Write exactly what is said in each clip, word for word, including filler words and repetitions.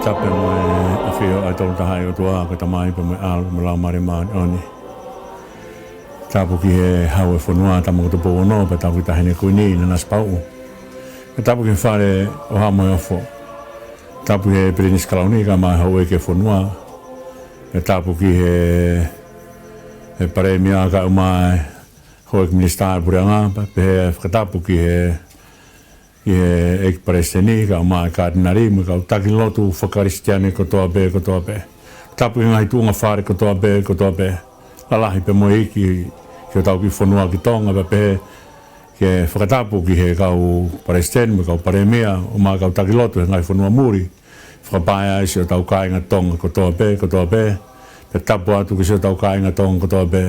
Tapu mo e ʻafio ʻa e Tolu Tahaʻi ʻOtua, ko e Tamai pea mo e ʻAlo mo e Laumālie Māʻoniʻoni. Tapu ki he Hau ʻo e fonua, Tama ko Tupou Ono, pea tapu ki he Taʻahine Kuini Nanasipauʻu. Pea tapu ki he Fale ʻo Haʻa Moheofo. Tapu ki he Pilinisi Kalauni kae ʻumaʻā e houʻeiki ʻo e fonua. Pea tapu ki he, he Palēmia kae ʻumaʻā e houʻeiki minisitā ʻo e puleʻanga, pea pehē fakatapu ki he, ki he ʻEiki Palesiteni kae ʻumaʻā e Katinali mo e kau taki lotu faka-Kalisitiane kotoa pē, kotoa pē. Tapu ki he ngaahi tuʻunga fale kotoa pē, kotoa pē. Lalahi pea mo e iiki ki hotau kiʻi fonua ki Tonga, pea pehē ke fakatapu ki he kau Palesiteni mo e kau Palēmia, ʻumaʻā e kau taki lotu he ngaahi fonua muli. Fakapaea ai siʻotau kāinga Tonga kotoa pē, kotoa pē. Pea tapu atu ki siʻotau kāinga Tonga kotoa pē.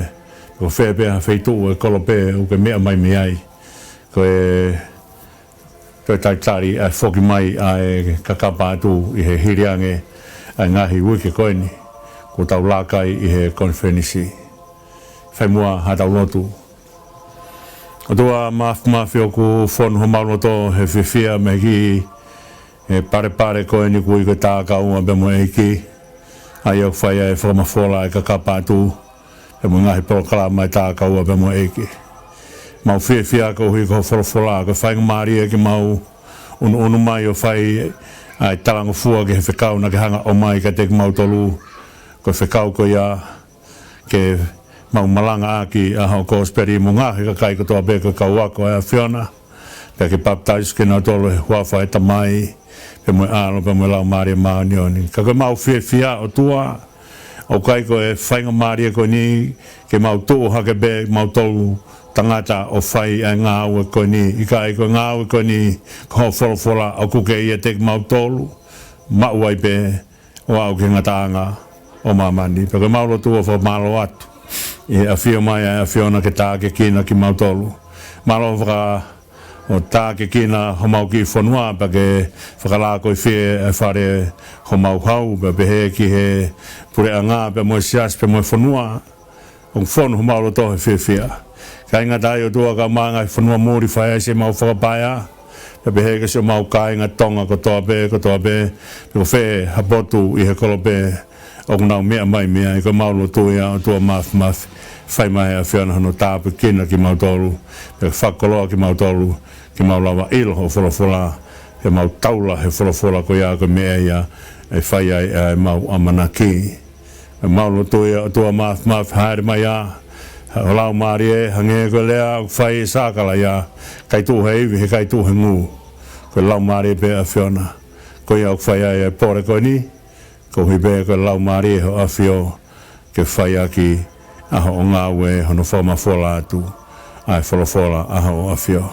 Ko fē pē ha feituʻu ʻo e kolope ʻoku ke meʻa mai mei ai, ko e, ko e talitali ʻa e foki mai ʻa e kakapa atu ʻi he hili ange ʻa e ngaahi uike ko eni kuo tau laka ai ʻi he konifelenisi. Fai muʻa haʻatau lotu. ʻOtua Māfimafi, ʻoku fonu homau loto he fiefia mei he kiʻi palepale ko eni ʻoku ui ko e Tākaua pea mo e ʻEiki, ʻa ia ʻoku fai ai e fakamafola ʻa e kakapa atu pea mo e ngaahi polokalama ʻa e Tākaua pea mo e ʻEiki. Mau fiefia koeʻuhi ko hoʻo folofola, ko e faingamālie ke mau ʻunuʻunu mai ʻo fai ʻa e talangofua ki he fekau naʻa ke hanga ʻo ʻomai kiate kimautolu. Ko e fekau ko ia ke mau malangaʻaki ʻa hoʻo kosipeli mo e ngaahi kakai kotoa pē ko e kau ako ʻa e ʻAfiona. Pea ke papitaiso kinautolu he huafa ʻo e Tamai, pea mo e ʻAlo, pea mo e Laumālie Māʻoniʻoni. Ka ko ʻemau fiefia, ʻOtua, ʻoku ʻikai ko e faingamālie ko eni ke mau tuʻu hake pē kimautolu tangata ʻo fai ʻa e ngāue ko eni. ʻIkai, ko e ngāue ko eni ko hoʻo folofola ʻoku ke ʻiate kimautolu, maʻu ai pē ʻo aʻu ki he ngataʻanga ʻo māmani. Pea ko ʻemau lotu ʻo fakamālō atu ʻi he ʻafio mai ʻa e ʻAfiona ke tākiekina kimautolu. Mālō faka-, ʻo tākiekina homau kiʻi fonua, pea ke fakalākoifie ʻa e fale homau hau, pea pehē ki he puleʻanga, pea mo e siasi, pea mo e fonua. ʻOku fonu homau loto he fiefia. ʻIkai ngata ai, ʻOtua, kae ʻumaʻā e ngaahi fonua muli, fai ai siʻemau fakapaea. Pea pehē ki siʻomau kāinga Tonga kotoa pē, kotoa pē, pe ko fē ha potu ʻi he kolope ʻoku nau meʻa mai mei ai. Ko ʻemau lotu ia, ʻOtua Māfimafi, fai mai ʻe he ʻAfiona hono tāpuekina kimautolu, pea fakakoloa kimautolu, ke mau lava ʻilo hoʻo folofola, ke mau taula he folofola ko ia ko e meʻa ia ʻe fai ai ʻa ʻemau ʻamanaki. ʻOku mau lotu ia, ʻOtua Māfimafi, hāʻele mai ā ho Laumālie, hangē ko e lea ʻoku fai ʻe Sakalaia, ʻikai tuʻu he ivi, he ʻikai tuʻu he ngū. Ko e Laumālie pē ʻo e ʻAfiona, ko ia ʻoku fai ai e pole ko eni, koeʻuhi pē ko e Laumālie ʻo e ʻAfio ke fai ʻaki ʻa hoʻo ngāue hono fakamafola atu ʻa e folofola ʻa hoʻo ʻAfio.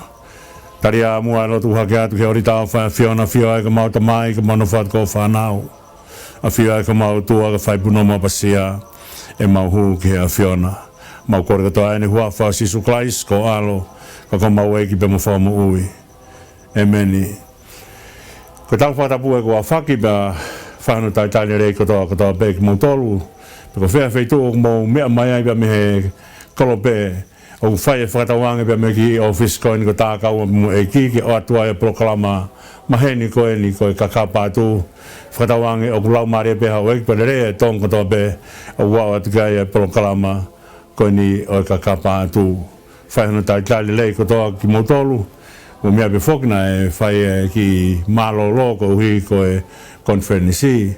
Tali ā muʻa e lotu hake atu ki he ʻōlita ʻofa ʻa e ʻAfiona, ʻafio ai ko homau Tamai, ko homau nofo atu ko ho fānau. ʻAfio ai ko homau ʻOtua, kae fai punou maʻu pasia ʻemau hū ki he ʻAfiona. Mau kole kotoa ʻeni he huafa ʻo Sīsū Kalaisi, ko ho ʻAlo, ko homau ʻEiki pea mo e Fakamoʻui. ʻĒmeni. Ko e tala fakatapu ē kuo aofaki, pea fai hono talitali lelei kotoa, kotoa pē kimoutolu. Pe ko fē ha feituʻu ʻoku mou meʻa mai ai pea mei he kolope, ʻoku fai e fakatauange pea mei he kiʻi ʻōfisi ko eni ko e Tākaua pea mo e ʻEiki ke ʻoatu ai e polokalama maheni ko eni ko e kakapa atu. Fakatauange ʻoku laumālie pē haʻo ʻEiki pea lelei e Tonga kotoa pē ʻoku aʻu atu ki ai e polokalama ko eni ʻo e kakapa atu. Fai hono talitali lelei kotoa kimoutolu. Ko e meʻa pē foki naʻe fai e kiʻi mālōlō koeʻuhi ko e konifelenisi.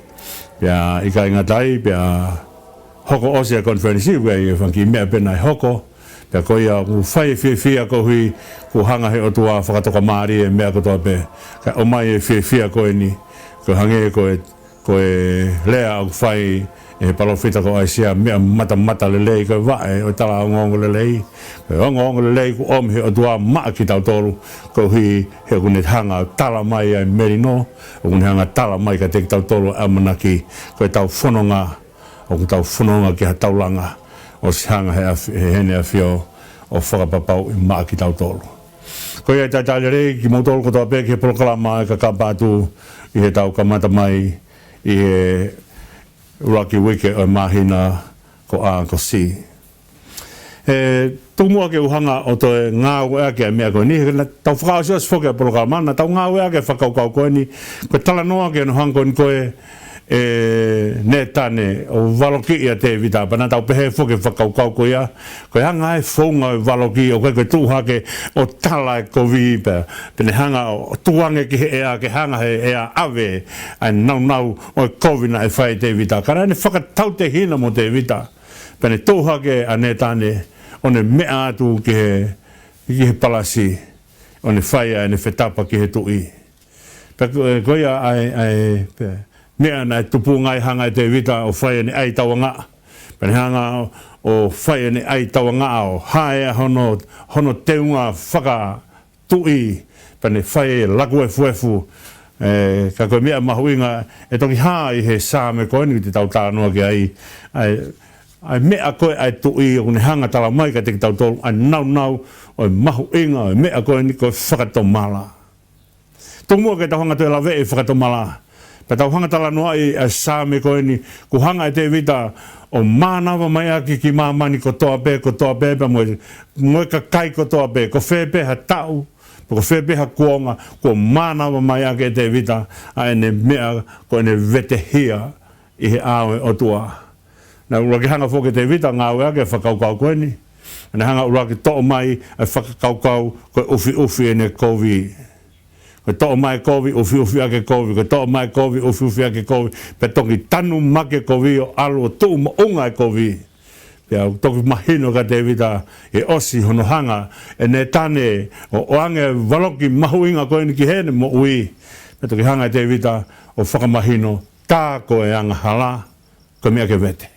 Pea ʻikai ngata ai, pea hoko ʻosi e konifelenisi, ʻoku ʻi ai e fanga kiʻi meʻa pē naʻe hoko. Pea ko ia ʻoku fai e fiefia koeʻuhi kuo hanga ʻe he ʻOtua ʻo fakatokamālie e meʻa kotoa pē. Kae ʻomai e fiefia ko eni, ko e hangē ko e, ko e lea ʻoku fai ʻe he palōfita ko ʻAisea, meʻa matamata lelei, ko e vaʻe ʻo e tala ongoongo lelei. Ko e ongoongo lelei kuo ʻomi ʻe he ʻOtua maʻa kitautolu, koeʻuhi he ʻoku ne hanga ʻo tala mai ʻa e melino, ʻoku ne hanga ʻo tala mai kiate kitautolu e ʻamanaki, ko ʻetau fononga, ʻoku tau fononga ki ha taulanga ʻosi hanga ʻe he ʻAfi-, ʻe Heʻene ʻAfio ʻo fakapapauʻi maʻa kitautolu. Ko ia e talitali lelei kimoutolu kotoa pē ki he polokalama ʻo e kakapa atu ʻi heʻetau kamata mai ʻi he ʻuluaki uike ʻo e māhina ko ʻAokosi. ʻE Tuku muʻa ke u hanga ʻo toe ngāueʻaki ʻa e meʻa ko eni, he naʻa tau fakaʻosiʻosi foki ʻa e polokalama, naʻa tau ngāueʻaki ʻa e fakakaukau ko eni, ko e talanoa ki hono hanga ko eni ko ē ʻe Nētane ʻo valokiʻi ʻa Tēvita, pea naʻa tau pehē foki ʻa e fakakaukau ko ia, ko e anga e founga ʻo e valoki, ʻoku ʻikai ko e tuʻu hake ʻo tala e kovi pē, pe ne hanga ʻo tukuange ki he ʻea, ke hanga he ʻea ʻave ʻa e nāunau ʻo e kovi naʻe fai ʻe Tēvita. Ka naʻa ne fakatautehina mo Tēvita, pea ne tuʻu hake ʻa Nētane, ʻo ne meʻa atu ki he, ki he palasi, ʻo ne fai ʻa ʻene fetapa ki he tuʻi. Pea ko, ko ia ʻa e, ʻa e, pea, meʻa naʻe tupunga ai, hanga ʻe Tēvita ʻo fai ʻene ʻai tauangaʻa. Pea ne hanga ʻo fai ʻene ʻai tauangaʻa ʻo haea hono, hono teunga fakatuʻi, pea ne fai e laku efuefu. ʻE, ka ko e meʻa mahuʻinga ʻe toki hā ʻi he Saame ko eni te tau talanoa ki ai, ʻa e, ʻa e meʻa ko ē ʻa e tuʻi ʻoku ne hanga tala mai kiate kitautolu ʻa e nāunau ʻo e mahuʻinga ʻo e meʻa ko eni ko e fakatomala. Tuku muʻa ke tau hanga toe laveʻi e fakatomala. Pea tau hanga talanoaʻi ʻa e Saame ko eni, kuo hanga ʻe Tēvita ʻo mānava mai ʻaki ki māmani kotoa pē, kotoa pē, pea mo e, mo e kakai kotoa pē, ko fē pē ha taʻu, pe ko fē pē ha kuonga, kuo mānava mai ʻaki ʻe Tēvita ʻa ʻene meʻa ko ʻene vetehia ʻi he ʻao ʻo e ʻOtua. Naʻe ʻuluaki hanga foki ʻe Tēvita ʻo ngāueʻaki ʻa e fakakaukau ko eni. Naʻa ne hanga ʻuluaki toʻo mai ʻa e fakakaukau ko e ʻufiʻufi ʻene kovi. Ko e toʻo mai kovi, ʻufiʻufi ʻaki e kovi, ko e toʻo mai kovi, ʻufiʻufi ʻaki e kovi, pea toki tanu mai e kovi ʻo ʻalu ʻo tuʻu moʻunga e kovi. Pea toki mahino kia Tēvita ʻi he ʻosi hono hanga ʻe Nētane ʻo ʻoange e valoki mahuʻinga ko eni ki heʻene moʻui. Pea toki hanga ʻe Tēvita ʻo fakamahino, tā ko e angahala, ko e meʻa ke vete.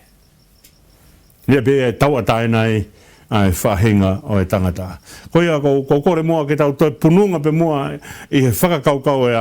Meʻa pē ia ʻe tauʻatāina ai ʻa e faʻahinga ʻo e tangata. Ko ia ʻoku ou, ʻoku ou kole muʻa ke tau toe pununga pē muʻa ʻi he fakakaukau ʻo e,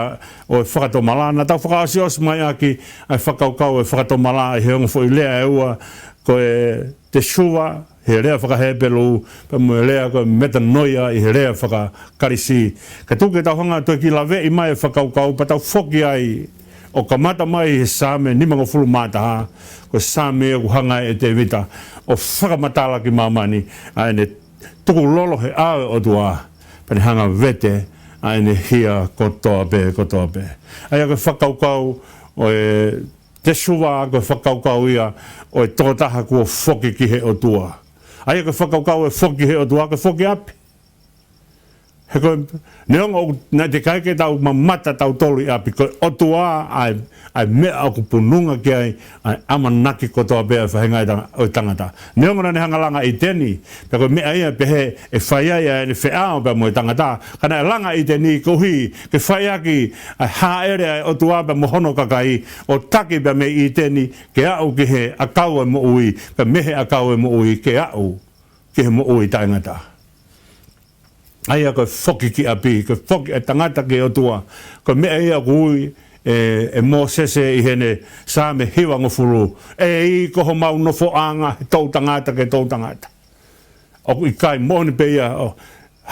ʻo e fakatomala. Naʻa tau fakaʻosiʻosi mai ʻaki ʻa e fakakaukau ʻo e fakatomala ʻi he ongo foʻi lea ʻe ua, ko e teshuva he lea faka-Hepelū, pea mo e lea ko e metanoia ʻi he lea faka-Kalisi. Ka tuku ke tau hanga toe kiʻi laveʻi mai e fakakaukau, pea tau foki ai ʻo kamata mai he Saame nimangofulu mā taha, ko e Saame ʻoku hanga ai ʻe Tēvita ʻo fakamatala ki māmani ʻa ʻene tukulolo he ʻao ʻo e ʻOtua, pea ne hanga vete ʻa ʻene hia kotoa pē, kotoa pē. ʻA ia ko e fakakaukau ʻo e teshuva ko e fakakaukau ia ʻo e tokotaha kuo foki ki he ʻOtua. ʻA ia ko e fakakaukau ʻo e foki ki he ʻOtua, ko e foki ʻapi. He ko e, neongo ʻoku, naʻe teʻeki ai ke tau mamata tautolu ʻi ʻapi, ko e ʻOtua ʻa e, ʻa e meʻa ʻoku pununga ki ai ʻa e ʻamanaki kotoa pē ʻa e faʻahinga ʻo e tanga-, ʻo e tangata. Neongo naʻa ne hanga langa ʻIteni, pea ko e meʻa ia pehē ʻe fai ai ʻa ʻene feʻao pea mo e tangata. Ka naʻe langa ʻIteni koeʻuhi ke fai ʻaki ʻa e hāʻele ʻa e ʻOtua pea mo hono kakai, ʻo taki pea mei ʻIteni ke aʻu ki he ʻakau ʻo e moʻui, pea mei he ʻakau ʻo e moʻui ke aʻu ki he moʻui taʻengata. ʻA ia ko e foki ki ʻapi, ko e foki ʻa e tangata ki he ʻOtua. Ko e meʻa ia ʻoku ui ʻe, ʻe Mōsese ʻi heʻene Saame hivangofulu, ʻEiki, ko homau nofoʻanga he toʻutangata ki he toʻutangata. ʻOku ʻikai, moʻoni pē ia, ʻo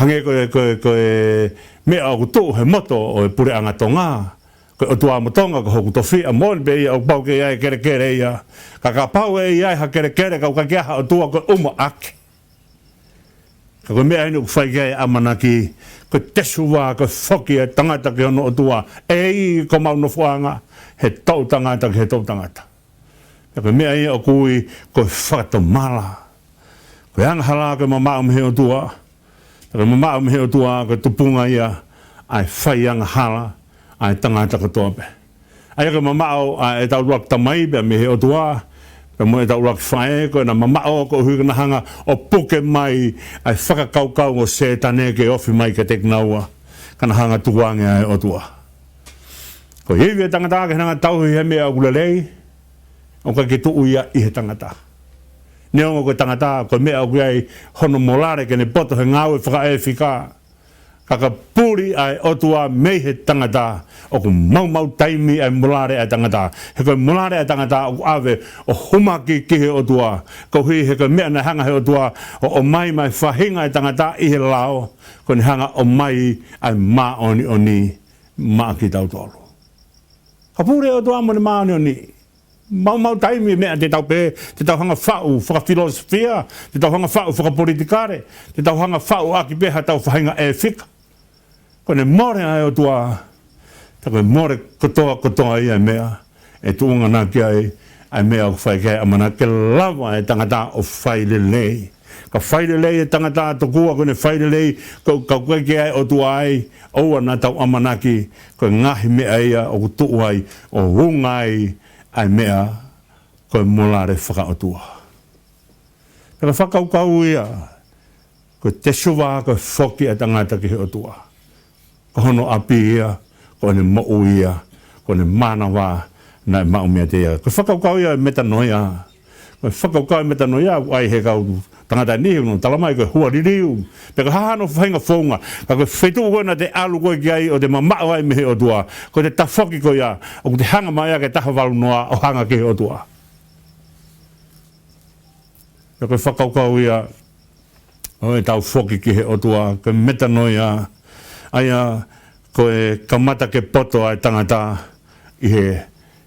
hangē ko e, ko e, ko e meʻa ʻoku tuʻu he moto ʻo e puleʻanga Tonga. Ko e ʻOtua mo Tonga ko hoku tofiʻa, moʻoni pē ia ʻoku pau ke ʻi ai e kelekele ia. Ka kapau ʻe ʻi ai ha kelekele ka ʻoku ʻikai ke ʻi ai ha ʻOtua, ko e ʻumaʻā ʻaki. Ka ko e meʻa eni ʻoku fai ki ai e ʻamanaki, ko e teshuva, ko e foki ʻa e tangata ki hono ʻOtua, ʻEiki, ko homau nofoʻanga he toʻutangata ki he toʻutangata. Pea ko e meʻa ia ʻoku ui ko e fakatomala. Ko e angahala ko e mamaʻo mei he ʻOtua. Pea ko e mamaʻo mei he ʻOtua ko e tupunga ia ʻa e fai angahala ʻa e tangata kotoa pē. ʻA ia ko e mamaʻo ʻa ʻetau ʻuluaki tamai pea mei he ʻOtua, pea mo ʻetau ʻuluaki faʻē, ko ʻena mamaʻo koeʻuhi ko ʻena hanga ʻo puke mai ʻa e fakakaukau ʻo Sētane ke ofi mai kiate kinaua, ka na hanga tukuange ʻa e ʻOtua. Ko e ivi ʻa e tangata ke na hanga tauhi ha meʻa ʻoku lelei, ʻoku ʻikai ke tuʻu ia ʻi he tangata. Neongo ko e tangata, ko e meʻa ʻoku ʻi ai hono molale ke ne poto he ngāue fakaʻefika. Ka ka puli ʻa e ʻOtua mei he tangata, ʻoku maumau taimi ʻa e molale ʻa e tangata. He ko e molale ʻa e tangata ʻoku ʻave ʻo humaki ki he ʻOtua. Koeʻuhi he ko e meʻa naʻe hanga he ʻOtua ʻo ʻomai mai faʻahinga ʻa e tangata ʻi he lao, ko ʻene hanga ʻomai ʻa e māʻoniʻoni maʻa kitautolu. Ka puli ʻa e ʻOtua mo ʻene māʻoniʻoni. Maumau taimi meʻa te tau pehē, te tau hanga faʻu fakafilosofia, te tau hanga faʻu fakapolitikale, te tau hanga faʻu ʻaki pē ha tau faʻahinga ʻēfika. Ko ʻene mole ʻa e ʻOtua, pea ko e mole kotoa kotoa ia e meʻa ʻe tuʻunga na ki ai ʻa e meʻa ʻoku fai ki ai ʻamanaki ke lava e tangata ʻo fai lelei. Ka fai lelei e tangata tokua ko ʻene fai lelei, ko e kau kai ke ai ʻOtua ai, ʻoua naʻa tau ʻamanaki ko e ngaahi meʻa ia ʻoku tuʻu ai ʻo unga ai ʻa e meʻa ko e molale fakaʻotua. Pea fakakaukau ia, ko e tesuva ko e foki ʻa e tangata ki he ʻOtua. Ko hono ʻapi ia, ko ʻene moʻui ia, ko ʻene mānava naʻe maʻu meiate ia. Ko e fakakaukau ia e metanoia. Ko e fakakaukau e metanoia, ʻoku ʻai he kau tangata ni, ʻoku nau talamai ko e hua liliu. Pea ko e hā hano faʻahinga founga, ka ko e feituʻu ko ē naʻa te ʻalu koe ki ai ʻo te mamaʻo ai mei he ʻOtua, ko e tafoki ko ia, ʻoku te hanga mai ʻa e taha valu noa ʻo hanga ki he ʻOtua. Pea ko e fakakaukau ia ʻo ʻetau foki ki he ʻOtua, ko e metanoia, ʻa ia ko e kamata ke poto ʻa e tangata ʻi he,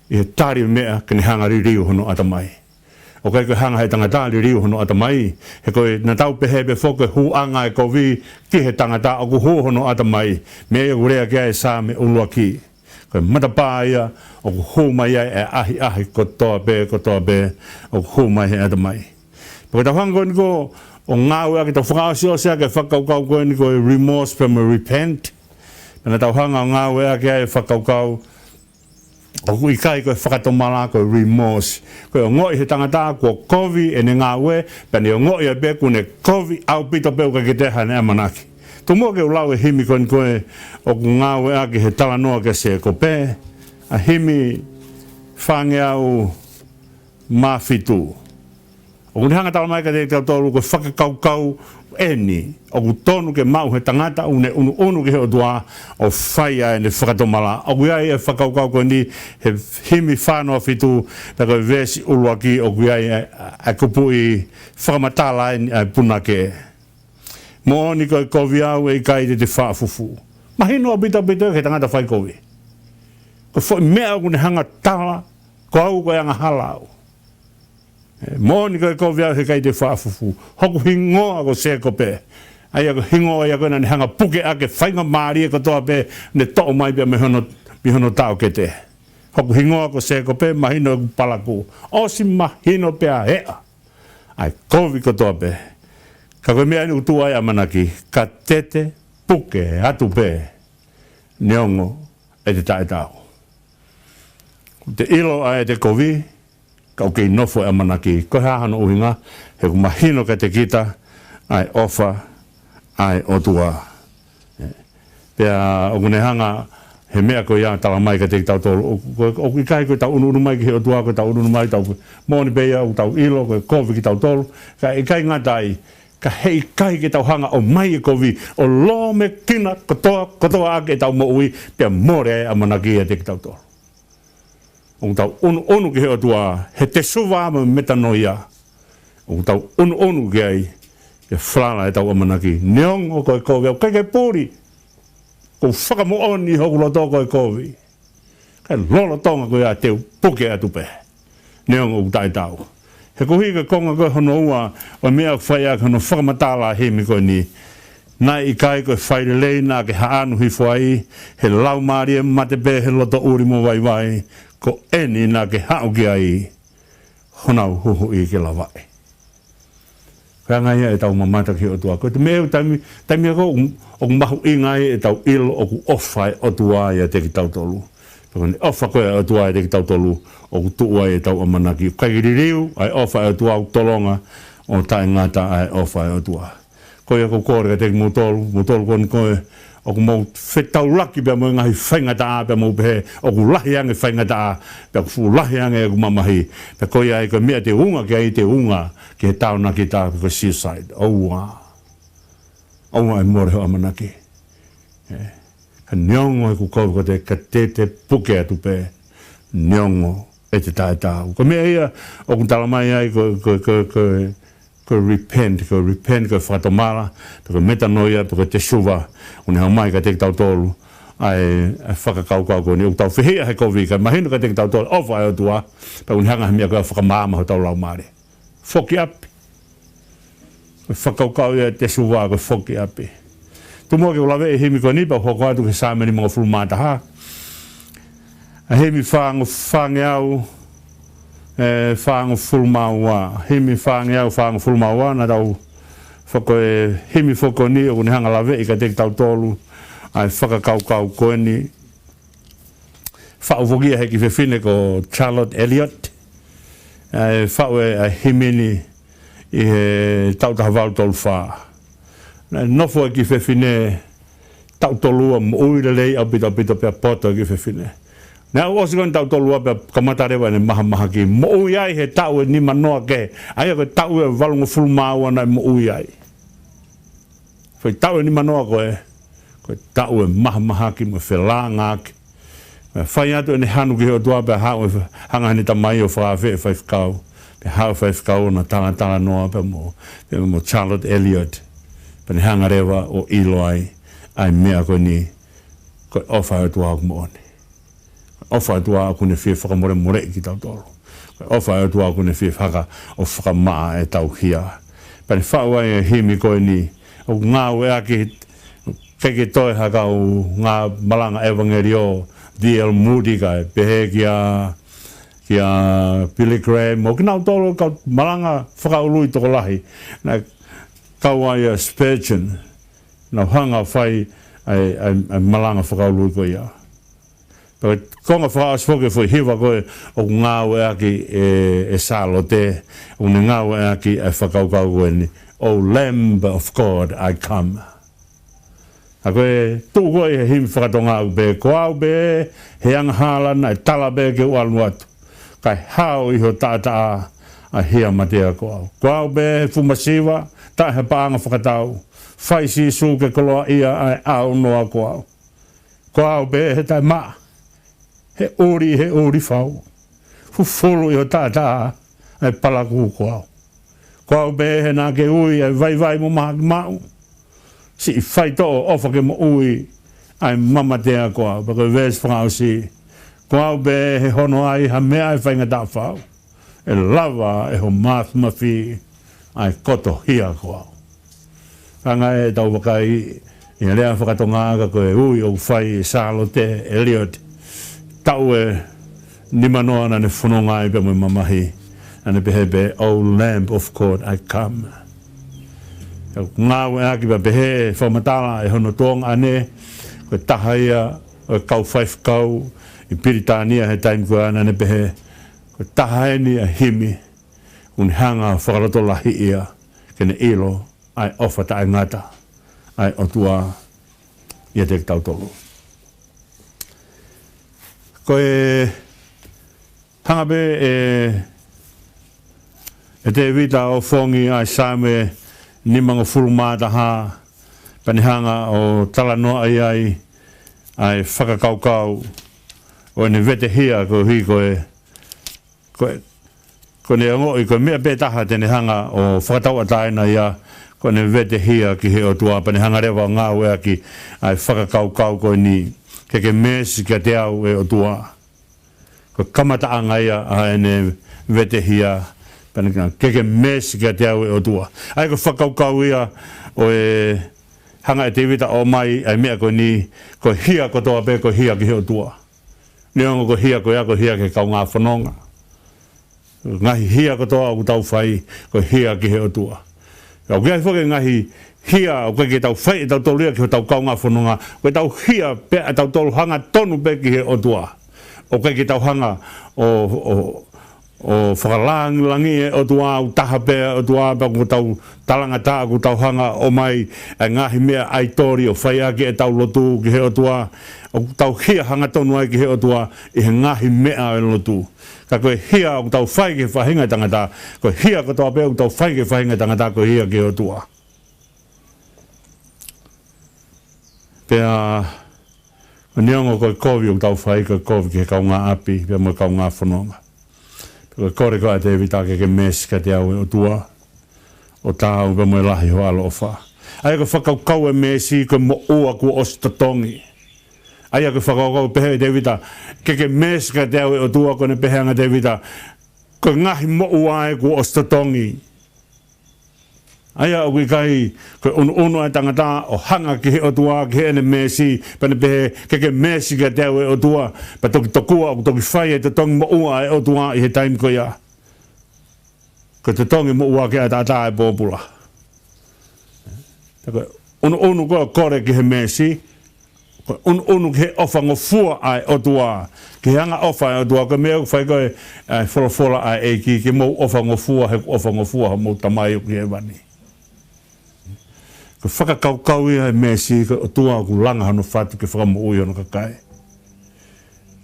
ʻi he tali meʻa ke ne hanga liliu hono ʻatamai. ʻOku ʻikai ko e hanga he tangata liliu hono ʻatamai, he ko e naʻa tau pehē pē foki ko e hūʻanga e kovi ki he tangata ʻoku hū hono ʻatamai, meʻa ia ʻoku lea ki ai e Saame ʻuluaki. Ko e matapā ia ʻoku hū mai ai e ʻahiʻahi kotoa pē, kotoa pē, ʻoku hū mai he ʻatamai. Pea ko ʻetau hanga ko eni ko ē ʻo ngāueʻaki, tau fakaʻosiʻosi ʻaki e fakakaukau ko eni ko e remorse pea mo e repent. Pea naʻa tau hanga ʻo ngāueʻaki ai e fakakaukau ʻoku ʻikai ko e fakatomala, ko e remorse. Ko e ongoʻi he tangata kuo kovi ʻene ngāue, pea ne ongoʻi ai pē kuo ne kovi ʻaupito pē ʻoku ʻikai ke toe ʻi ai haʻane ʻamanaki. Tomuʻa ke u lau e himi ko eni ko ē ʻoku ngāueʻaki he talanoa kia Sēkope, ʻa e himi fāngeau mā fitu. ʻOku ne hanga talamai kiate kitautolu ko e fakakaukau eni ʻoku tonu ke maʻu he tangata ʻoku ne ʻunuʻunu ki he ʻOtua ʻo fai ʻa ʻene fakatomala. ʻOku ʻi ai e fakakaukau ko eni he himi fā noa fitu, pea ko e veesi ʻuluaki ʻoku ʻi ai e, e kupuʻi fakamatala eni ʻa e punake. Moʻoni ko e kovi au ʻe ʻikai te te faʻa fufū. Mahino ʻaupito ʻaupito ki he tangata fai kovi. Ko e foʻi meʻa ʻoku ne hanga tala, ko au ko e angahala au. ʻE, moʻoni ko e kovi au he ʻikai te u faʻa fufū. Hoku hingoa ko Sēkope. ʻA ia ko e hingoa ia ko ē naʻa ne hanga puke ʻaki e faingamālie kotoa pē ne toʻo mai pea mei hono, mei hono taʻokete. Hoku hingoa ko Sēkope, mahino ʻeku palakū. ʻOsi mahino pea eʻa ʻa e kovi kotoa pē. Ka ko e meʻa eni ʻoku tuʻu ai ʻamanaki, ka te te puke atu pē, neongo ʻete taʻetaau. ʻOku te ʻilo ʻa ʻete kovi, ka ʻoku kei nofo e ʻamanaki. Ko e hā hano ʻuhinga? He ʻoku mahino kiate kita ʻa e ʻofa ʻa e ʻOtua. Pea ʻoku ne hanga he meʻa ko ia talamai kiate kitautolu. ʻOku, ʻoku ʻikai ko ʻetau ʻunuʻunu mai ki he ʻOtua, ko ʻetau ʻunuʻunu mai tau, moʻoni pē ia ʻoku tau ʻilo ko e kovi kitautolu. Ka ʻikai ngata ai, ka heʻikai ke tau hanga ʻo ʻomai e kovi ʻo lōmekina kotoa, kotoa ʻaki ʻetau moʻui, pea mole e ʻamanaki ʻiate kitautolu. ʻOku tau ʻunuʻunu ki he ʻOtua, he tesuva mo e metanoia. ʻOku tau ʻunuʻunu ki ai, ke falala ʻetau ʻamanaki. Neongo ko e kovi au, ʻikai ke puli. ʻOku ou fakamoʻoni hoku loto ko e kovi. Ka e lolotonga ko ia te u puke atu pē, neongo ʻoku taʻetaau. He ko e hā e konga ko ē hono ua ʻo e meʻa ʻoku fai ʻaki hono fakamatala himi ko eni. Naʻe ʻikai ko e fai lelei naʻa ke haʻanu hifo ai, he laumālie mate pē he loto ʻuli mo vaivai, ko eni naʻa ke haʻu ki ai, honau huhuʻi ke lavaʻi. Ko e anga ia ʻetau mamata ki he ʻOtua. Ko e meʻa ʻoku taimi, taimi ʻoku, ʻoku mahuʻinga ai ʻetau ʻilo ʻoku ʻofa e ʻOtua ʻiate kitautolu. Pea ko ʻene ʻofa ko ē ʻa e ʻOtua ʻiate kitautolu, ʻoku tuʻu ai ʻetau ʻamanaki. ʻIkai liliu ʻa e ʻofa ʻa e ʻOtua, ʻoku tolonga ʻo taʻengata ʻa e ʻofa ʻa e ʻOtua. Ko ia ʻoku ou kole kiate kimoutolu, moutolu ko eni ko ē ʻoku mou fetaulaki pea mo e ngaahi faingataʻa, pea mou pehē ʻoku lahi ange faingataʻa, pea ʻoku fuʻu lahi ange ʻeku mamahi. Pea ko ia ai ko e meʻa te u unga ki ai, te u unga ki he taonakita, ko e suicide. ʻOua. ʻOua ʻe mole ho ʻamanaki. ʻE, ka neongo ʻeku kovi, ka te, ka te te puke atu pē, neongo ʻete taʻetaau. Ko e meʻa ia ʻoku talamai ai ko, ko, ko, ko, ko e repent, ko e repent, ko e fakatomala, pe ko e metanoia, pe ko e tesuva, ʻoku ne haʻu mai kiate kitautolu, ʻa e, ʻa e fakakaukau ko eni, ʻoku tau fehiʻa he kovi, kae mahino kiate kitautolu ʻofa ʻa e ʻOtua, pea ʻoku ne hanga he meʻa ko ia ʻo fakamaama hotau laumālie. Foki ʻapi. Ko e fakakaukau ia ʻa e Siasi, ko e foki ʻapi. Tuku muʻa ke u lave ʻi he himi ko eni pea u hoko atu ki he Saame nimangofulu mā taha. ʻA e himi fāngo-, fāngeau, ē, fāngofulu mā ua. Himi fāngeau fāngofulu mā ua, naʻa tau fako e himi foki ko eni ʻoku ne hanga ʻo laveʻi kiate kitautolu ʻa e fakakaukau ko eni. Faʻu foki ia he kiʻi fefine ko Charlotte Elliott. ʻA e faʻu e, ʻa e himi ni ʻi he taʻu taha valu tolu fā. Naʻe nofo e kiʻi fefine taʻu tolu ua, moʻui lelei ʻaupito ʻaupito pea poto e kiʻi fefine. Naʻe aʻu ʻosi ko eni taʻu tolu ua pea kamata leva ʻene mahamahaki. Moʻui ai he taʻu ʻe nima noa kehe. ʻA ia ko e taʻu ʻe valungofulu mā ua naʻe moʻui ai. Foʻi taʻu ʻe nima noa ko ē, ko e taʻu ʻe mahamahaki mo felāngaaki. Pea fai atu ʻene hanu ki he ʻOtua pea haʻu e fa-, hanga ʻe heʻene tamai ʻo fakaafeʻi e faifekau. Pea haʻu e faifekau ʻo na talatalanoa pea mo, pea mo Charlotte Elliott. Pea ne hanga leva ʻo ʻilo ai, ʻa e meʻa ko eni, ko e ʻofa ʻa e ʻOtua ʻoku moʻoni. ʻOfa ʻa e ʻOtua ʻoku ne fie fakamolemoleʻi kitautolu. ʻOfa ʻa e ʻOtua ʻoku ne fie faka-, ʻo fakamaʻa ʻetau hia. Pea ne faʻu ai e himi ko eni, ʻoku ngāueʻaki, ʻikai ke toe ha kau ngā malanga ʻevangeliō, D L Moody kae pehē kia, kia Billy Graham, mo kinautolu kau malanga fakaului tokolahi. Naʻe kau ai ʻa Spurgeon, naʻa nau hanga ʻo fai ʻa e, ʻa e, ʻa e malanga fakaului ko ia. Pea ko e konga fakaʻosi foki e foʻi hiva ko ē ʻoku ngāueʻaki ʻe, ʻe Sālote, ʻoku ne ngāueʻaki ʻa e fakakaukau ko eni, "O Lamb of God, I come." ʻA ko e tuʻu ko ē he himi fakatonga ʻoku pehē, "Ko au pē he angahala naʻe tala pē ke u ʻalu atu. Kae hao ʻi ho taʻataʻa ʻa e hia matea ko au. Ko au pē he fuʻu masiva, taʻe ha paʻanga fakatau. Fai Sīsū ke koloaʻia ʻa e ʻaunoa ko au. Ko au pē he taʻemaʻa, he ʻuli, he ʻuli fau. Fufulu ʻi ho taʻataʻa ʻa e palakū ko au. Ko au pē he naʻa ke ui ʻa e vaivai mo mahaki maʻu. Siʻi faitoʻo ʻofa ke moʻui ʻa e mamatea ko au." Pea ko e veesi fakaʻosi, "Ko au pē he hono ai ha meʻa ʻe faingataʻa fau. ʻE lava ʻe ho māfimafi ʻa e koto hia ko au." Hanga ʻe tau vakai ʻi he lea fakatonga ka ko e ui ʻoku fai ʻe Sālote Elliott. Taʻu ʻe nima noa naʻa ne fononga ai pea mo e mamahi. Naʻa ne pehē pē, "O Lamb of God, I come." ʻOku ngāueʻaki pea pehē fakamatala ʻe hono tuongaʻane, ko e taha ia ʻo e kau faifekau ʻi Pilitānia he taimi ko ia, naʻa ne pehē, "Ko e taha eni ʻa e himi ʻoku ne hanga ʻo fakalotolahiʻi ia, ke ne ʻilo ʻa e ʻofa taʻengata ʻa e ʻOtua ʻiate kitautolu." Ko e hanga pē ʻe, ʻe Tēvita ʻo fongi ʻa e Saame nimangofulu mā taha, pea ne hanga ʻo talanoaʻi ai ʻa e fakakaukau ʻo ʻene vete hia koeʻuhi ko e, ko e, ko ʻene ongoʻi ko e meʻa pē taha te ne hanga ʻo fakatauʻatāina ia, ko ʻene vete hia ki he ʻOtua, pea ne hanga leva ʻo ngāueʻaki ʻa e fakakaukau ko eni, "Ke ke meesi kiate au ʻe ʻOtua." Ko e kamataʻanga ia ʻa ʻene vete hia, pea ne hanga, "Ke ke meesi kiate au ʻe ʻOtua." ʻA ia ko e fakakaukau ia ʻo e hanga ʻe Tēvita ʻo ʻomai ʻa e meʻa ko eni, ko e hia kotoa pē ko e hia ki he ʻOtua. Neongo ko e hia ko ia ko e hia ki he kaungā fononga. Ngaahi hia kotoa ʻoku tau fai, ko e hia ki he ʻOtua. Ka ʻoku ʻi ai foki e ngaahi hia ʻoku ʻikai ke tau fai ʻe tautolu ia ki hotau kaungā fononga, ko ʻetau hia pē ʻa tautolu hangatonu pē ki he ʻOtua. ʻOku ʻikai ke tau hanga ʻo, ʻo, ʻo fakalāngilangiʻi e ʻOtua, ʻoku taha pē ʻa e ʻOtua, pea ʻoku tau talangataʻa, ʻoku tau hanga ʻo ʻomai ʻa e ngaahi meʻa ʻaitoli ʻo fai ʻaki ʻetau lotu ki he ʻOtua. ʻOku tau hia hangatonu ai ki he ʻOtua ʻi he ngaahi meʻa ʻo e lotu. Ka ko e hia ʻoku tau fai ki he faʻahinga ʻo e tangata, ko e hia kotoa pē ʻoku tau fai ki he faʻahinga ʻo e tangata, ko e hia ki he ʻOtua. Pea, neongo ko e kovi ʻoku tau fai, ko e kovi ki he kaungāʻapi, pea mo e kaungā fononga. Pea ko e kole ko ē ʻa Tēvita, "Ke ke meesi kiate au ʻe ʻOtua, ʻo taau pea mo e lahi hoʻo ʻaloʻofa." ʻA ia ko e fakakaukau e meesi, ko e moʻua kuo ʻosi totongi. ʻA ia ko e fakakaukau pehē ʻe Tēvita, ke ke mēsi kiate au ʻe ʻOtua, ko ʻene pehē ange ʻa Tēvita, ko e ngaahi moʻua ē kuo ʻosi totongi. ʻA ia ʻoku ʻikai ko e ʻunuʻunu ʻa e tangata ʻo hanga ki he ʻOtua, ki heʻene mēsi, pea ne pehē, ke ke mēsi kiate au ʻe ʻOtua, pea toki tokua ʻoku toki fai e totongi moʻua ʻa e ʻOtua ʻi he taimi ko ia. Ko e totongi moʻua ki he ʻataʻatā ʻa e pōpula. Ko e ʻunuʻunu ko ē ʻo kole ki he mēsi, ko e ʻunuʻunu ki he ʻofa ngofua ʻa e ʻOtua, ki he anga ʻofa ʻa e ʻOtua, ko e meʻa ʻoku fai ko ē ʻa e folofola ʻa e ʻEiki, ke mou ʻofa ngofua, he ʻoku ʻofa ngofua homou Tamai ʻoku ʻi hēvani. Ko e fakakaukau ia ʻa e mēsi, ko e ʻOtua ʻoku langa hono fatu ke fakamoʻui hono kakai.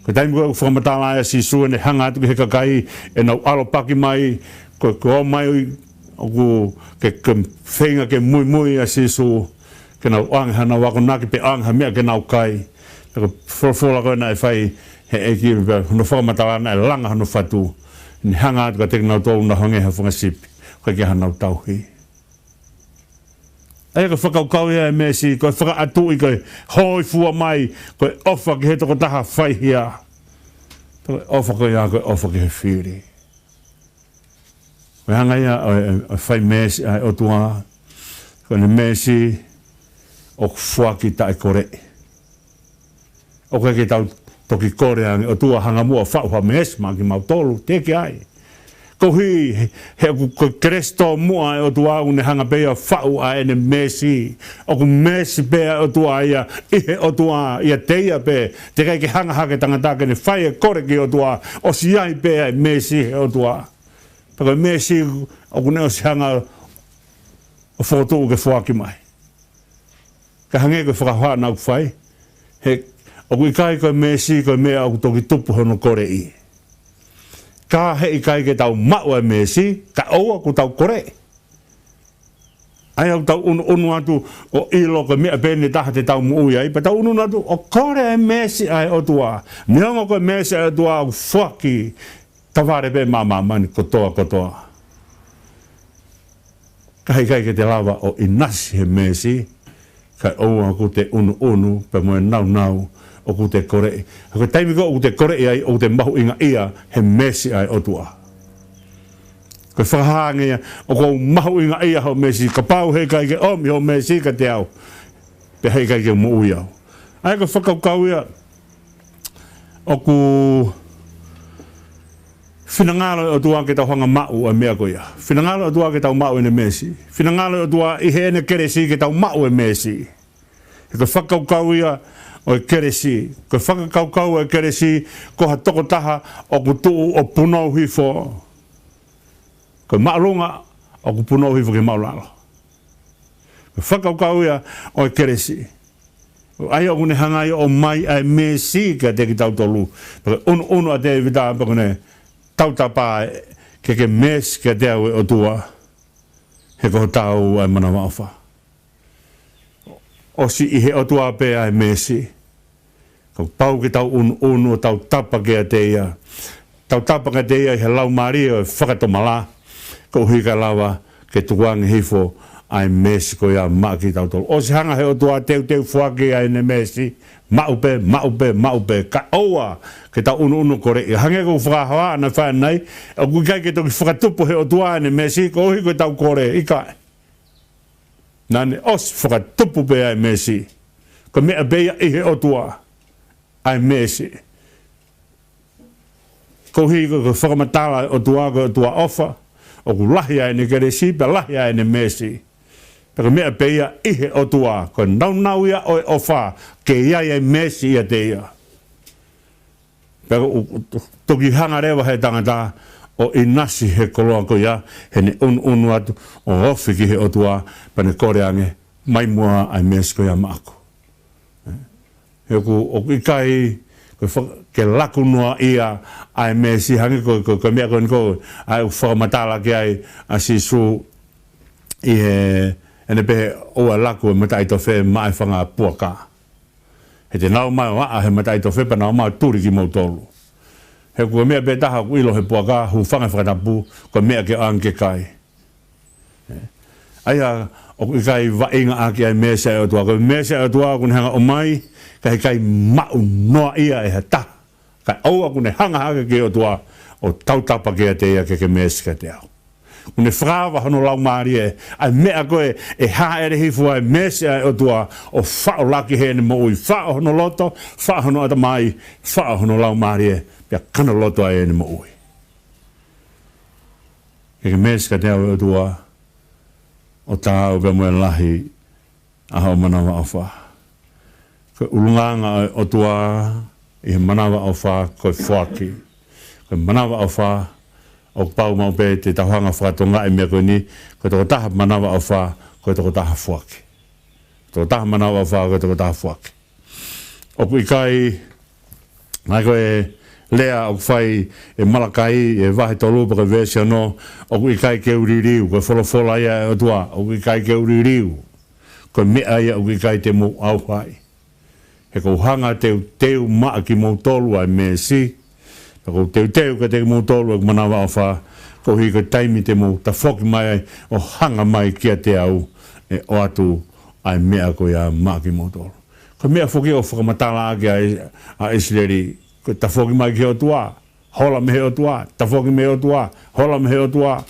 Ko e taimi ko ē ʻoku fakamatala ai ʻa Sīsū ʻene hanga atu ki he kakai ʻenau ʻalopaki mai, ko, ko e ō mai ʻoku ke, ke feinga ke muimui ʻa Sīsū, ke nau ʻoange haʻanau akonaki pe ʻoange ha meʻa ke nau kai. Pea ko e folofola ko ē naʻe fai he ʻEiki pea hono fakamatala naʻe langa hono fatu, ʻene hanga atu kiate kinautolu naʻa nau hangē ha fanga sipi ʻoku ʻikai ke ʻi ai hanau tauhi. ʻA ia ko e fakakaukau ia ʻa e mēsi, ko e fakaʻatuʻi, ko e hōifua mai, ko e ʻofa ki he tokotaha faihia. Ko e ʻofa ko ia, ko e ʻofa ki he fili. Ko e anga ia ʻo e, ʻo e fai mēsi ʻa e ʻOtua, ko ʻene mēsi ʻoku foaki taʻekoleʻi. ʻOku ʻikai ke tau toki kole ange, ʻOtua hanga muʻa ʻo faʻu ha mēsi maʻa kimautolu, teʻeki ai. Koeʻuhi he, he ʻoku ko e kelesi tōmuʻa ʻa e ʻOtua ʻoku ne hanga pē ia ʻo faʻu ʻa ʻene mēsi. ʻOku mēsi pē ʻa e ʻOtua ia, ʻi he ʻOtua, ʻiate ia pē, teʻeki ai ke hanga hake tangata ke ne fai e kole ki he ʻOtua, ʻosi ʻi ai pē ʻa e mēsi he ʻOtua. Pea ko e mēsi ʻoku ne ʻosi hanga ʻo fokotuʻu ke foaki mai. Ka hangē ko e fakahohaʻa naʻa ku fai, he ʻoku ʻikai ko e mēsi ko e meʻa ʻoku toki tupu hono koleʻi. Ka heʻikai ke tau maʻu ʻa e mēsi, kae ʻoua kuo tau koleʻi. ʻA ia ʻoku tau ʻunuʻunu atu ʻo ʻilo ko e meʻa pē ʻe taha te tau moʻui ai, pea tau ʻunuʻunu atu ʻo kole ʻa e mēsi ʻa e ʻOtua. Neongo ko e mēsi ʻa e ʻOtua ʻoku foaki tavale pē maʻa māmani kotoa kotoa. Ka heʻikai ke te lava ʻo ʻinasi he mēsi, kae ʻoua kuo te ʻunuʻunu pea mo e naunau ʻoku te koleʻi. Ko e taimi ko ē ʻoku te koleʻi ai, ʻoku te mahuʻingaʻia he mēsi ʻa e ʻOtua. Ko e fakahā ange ia, ʻoku ou mahuʻingaʻia hoʻo mēsi, kapau heʻikai ke ʻomi hoʻo mēsi kiate au, pea heʻikai ke moʻui au. ʻA ia ko e fakakaukau ia, ʻoku finangalo e ʻOtua ke tau hanga maʻu ʻa e meʻa ko ia. Finangalo e ʻOtua ke tau maʻu ʻene mēsi. Finangalo e ʻOtua ʻi heʻene kelesi ke tau maʻu e mēsi. He ko e fakakaukau ia ʻo e kelesi. Ko e fakakaukau ʻo e kelesi, ko ha tokotaha ʻoku tuʻu ʻo punou hifo. Ko e māʻolunga ʻoku punou hifo ki he māʻulalo. Ko e fakakaukau ia ʻo e kelesi. ʻA ia ʻoku ne hanga ai ʻo ʻomai ʻa e mēsi kiate kitautolu. Pea ko e ʻunuʻunu ʻa Tēvita, pea ko ʻene tautapa, ke ke mēsi kiate au ʻe ʻOtua, he ko ho taau ʻa e manavaʻofa. ʻOsi ʻi he ʻOtua pē ʻa e mēsi. Kapau ke tau ʻunuʻunu ʻo tautapa kiate ia. Tautapa kiate ia ʻi he laumālie ʻo e fakatomala. Koeʻuhi kae lava ke tukuange hifo ʻa e mēsi ko ia maʻa kitautolu. ʻOsi hanga he ʻOtua ʻo teuteu foaki ʻa ʻene mēsi. Maʻu pē, maʻu pē, maʻu pē. Kae ʻoua ke tau ʻunuʻunu koleʻi. Hangē ko e fakahohaʻa naʻe fai ʻanenai, ʻoku ʻikai ke toki fakatupu he ʻOtua ʻene mēsi, koeʻuhi ko ʻetau kole, ʻikai. Naʻa ne ʻosi fakatupu pē ʻa e mēsi. Ko e meʻa pē ia ʻi he ʻOtua ʻa e mēsi. Koeʻuhi ko e, ko e fakamatala ʻa e ʻOtua, ko e ʻOtua ʻofa, ʻoku lahi ʻa ʻene kelesi, pea lahi ʻa ʻene mēsi. Pea ko e meʻa pē ia ʻi he ʻOtua, ko e naunau ia ʻo e ʻofa, ke ʻi ai ʻa e mēsi ʻiate ia. Pea ʻoku, ʻoku toki hanga leva he tangata ʻo ʻinasi he koloa ko ia, heʻene ʻunuʻunu atu ʻo ofi ki he ʻOtua, pea ne kole ange, mai muʻa ʻa e mēsi ko ia maʻaku. He ʻoku, ʻoku ʻikai, ko e fa-, ke laku noa ia ʻa e mēsi hangē ko, ko, ko e meʻa ko eni ko, ʻa ia ʻoku fakamatala ki ai ʻa Sīsū ʻi he, ʻene pehē ʻoua ʻe laku e mataʻitofe maʻa e fanga puaka. He te nau ō mai ʻo aʻa he mataʻitofe pea nau ō mai ʻo tuli kimoutolu. He ko e meʻa pē taha ʻoku ʻilo he puaka, hūfanga he fakatapu, ko e meʻa ke ʻoange ke kai. ʻA ia, ʻoku ʻikai vaʻinga ʻaki ʻa e mēsi ʻa e ʻOtua. Ko e mēsi ʻa e ʻOtua, ʻoku ne hanga ʻo ʻomai, Ka heʻikai maʻu noa ia ʻe ha taha. Kae ʻoua kuo ne hanga hake ki he ʻOtua ʻo tautapa kiate ia ke ke meesi kiate au. Kuo ne fakaava hono laumālie, ʻa e meʻa ko ē ʻe hāʻele hifo ai e meesi ʻa e ʻOtua ʻo faʻo laki heʻene moʻui, faʻo hono loto, faʻo hono ʻatamai, faʻo hono laumālie, pea kana loto ai ʻene moʻui. Ke ke meesi kiate au ʻe ʻOtua, ʻo taau pea mo e lahi ʻa hoʻo manavaʻofa. Ko e ʻulungaanga ʻo e ʻOtua ʻi he manavaʻofa ko e foaki. Ko e manavaʻofa, ʻoku pau maʻu pē te tau hanga ʻo fakatongaʻi e meʻa ko eni, ko e tokotaha manavaʻofa, ko e tokotaha foaki. Tokotaha manavaʻofa, ko e tokotaha foaki. ʻOku ʻikai, ʻa ia ko e lea ʻoku fai ʻe Malakai, ʻi he vahe tolu pea ko e veesi ono, ʻoku ʻikai ke u liliu, ko e folofola ia ʻa e ʻOtua, ʻoku ʻikai ke u liliu. Ko e meʻa ia ʻoku ʻikai te mou ʻauha ai. He ʻoku ou hanga ʻo teuteu maʻa kimoutolu ʻa e meesi, pea ʻoku ou teuteu kiate kimoutolu ʻa e manavaʻofa, koeʻuhi ko e taimi te mou tafoki mai ai ʻo hanga mai kiate au ʻe ʻoatu ʻa e meʻa ko ia maʻa kimoutolu. Ko e meʻa foki ʻoku fakamatalaʻaki ʻa, ʻa ʻIsileli, ko e tafoki mai ki he ʻOtua, hola mei he ʻOtua, tafoki mei he ʻOtua, hola mei he ʻOtua.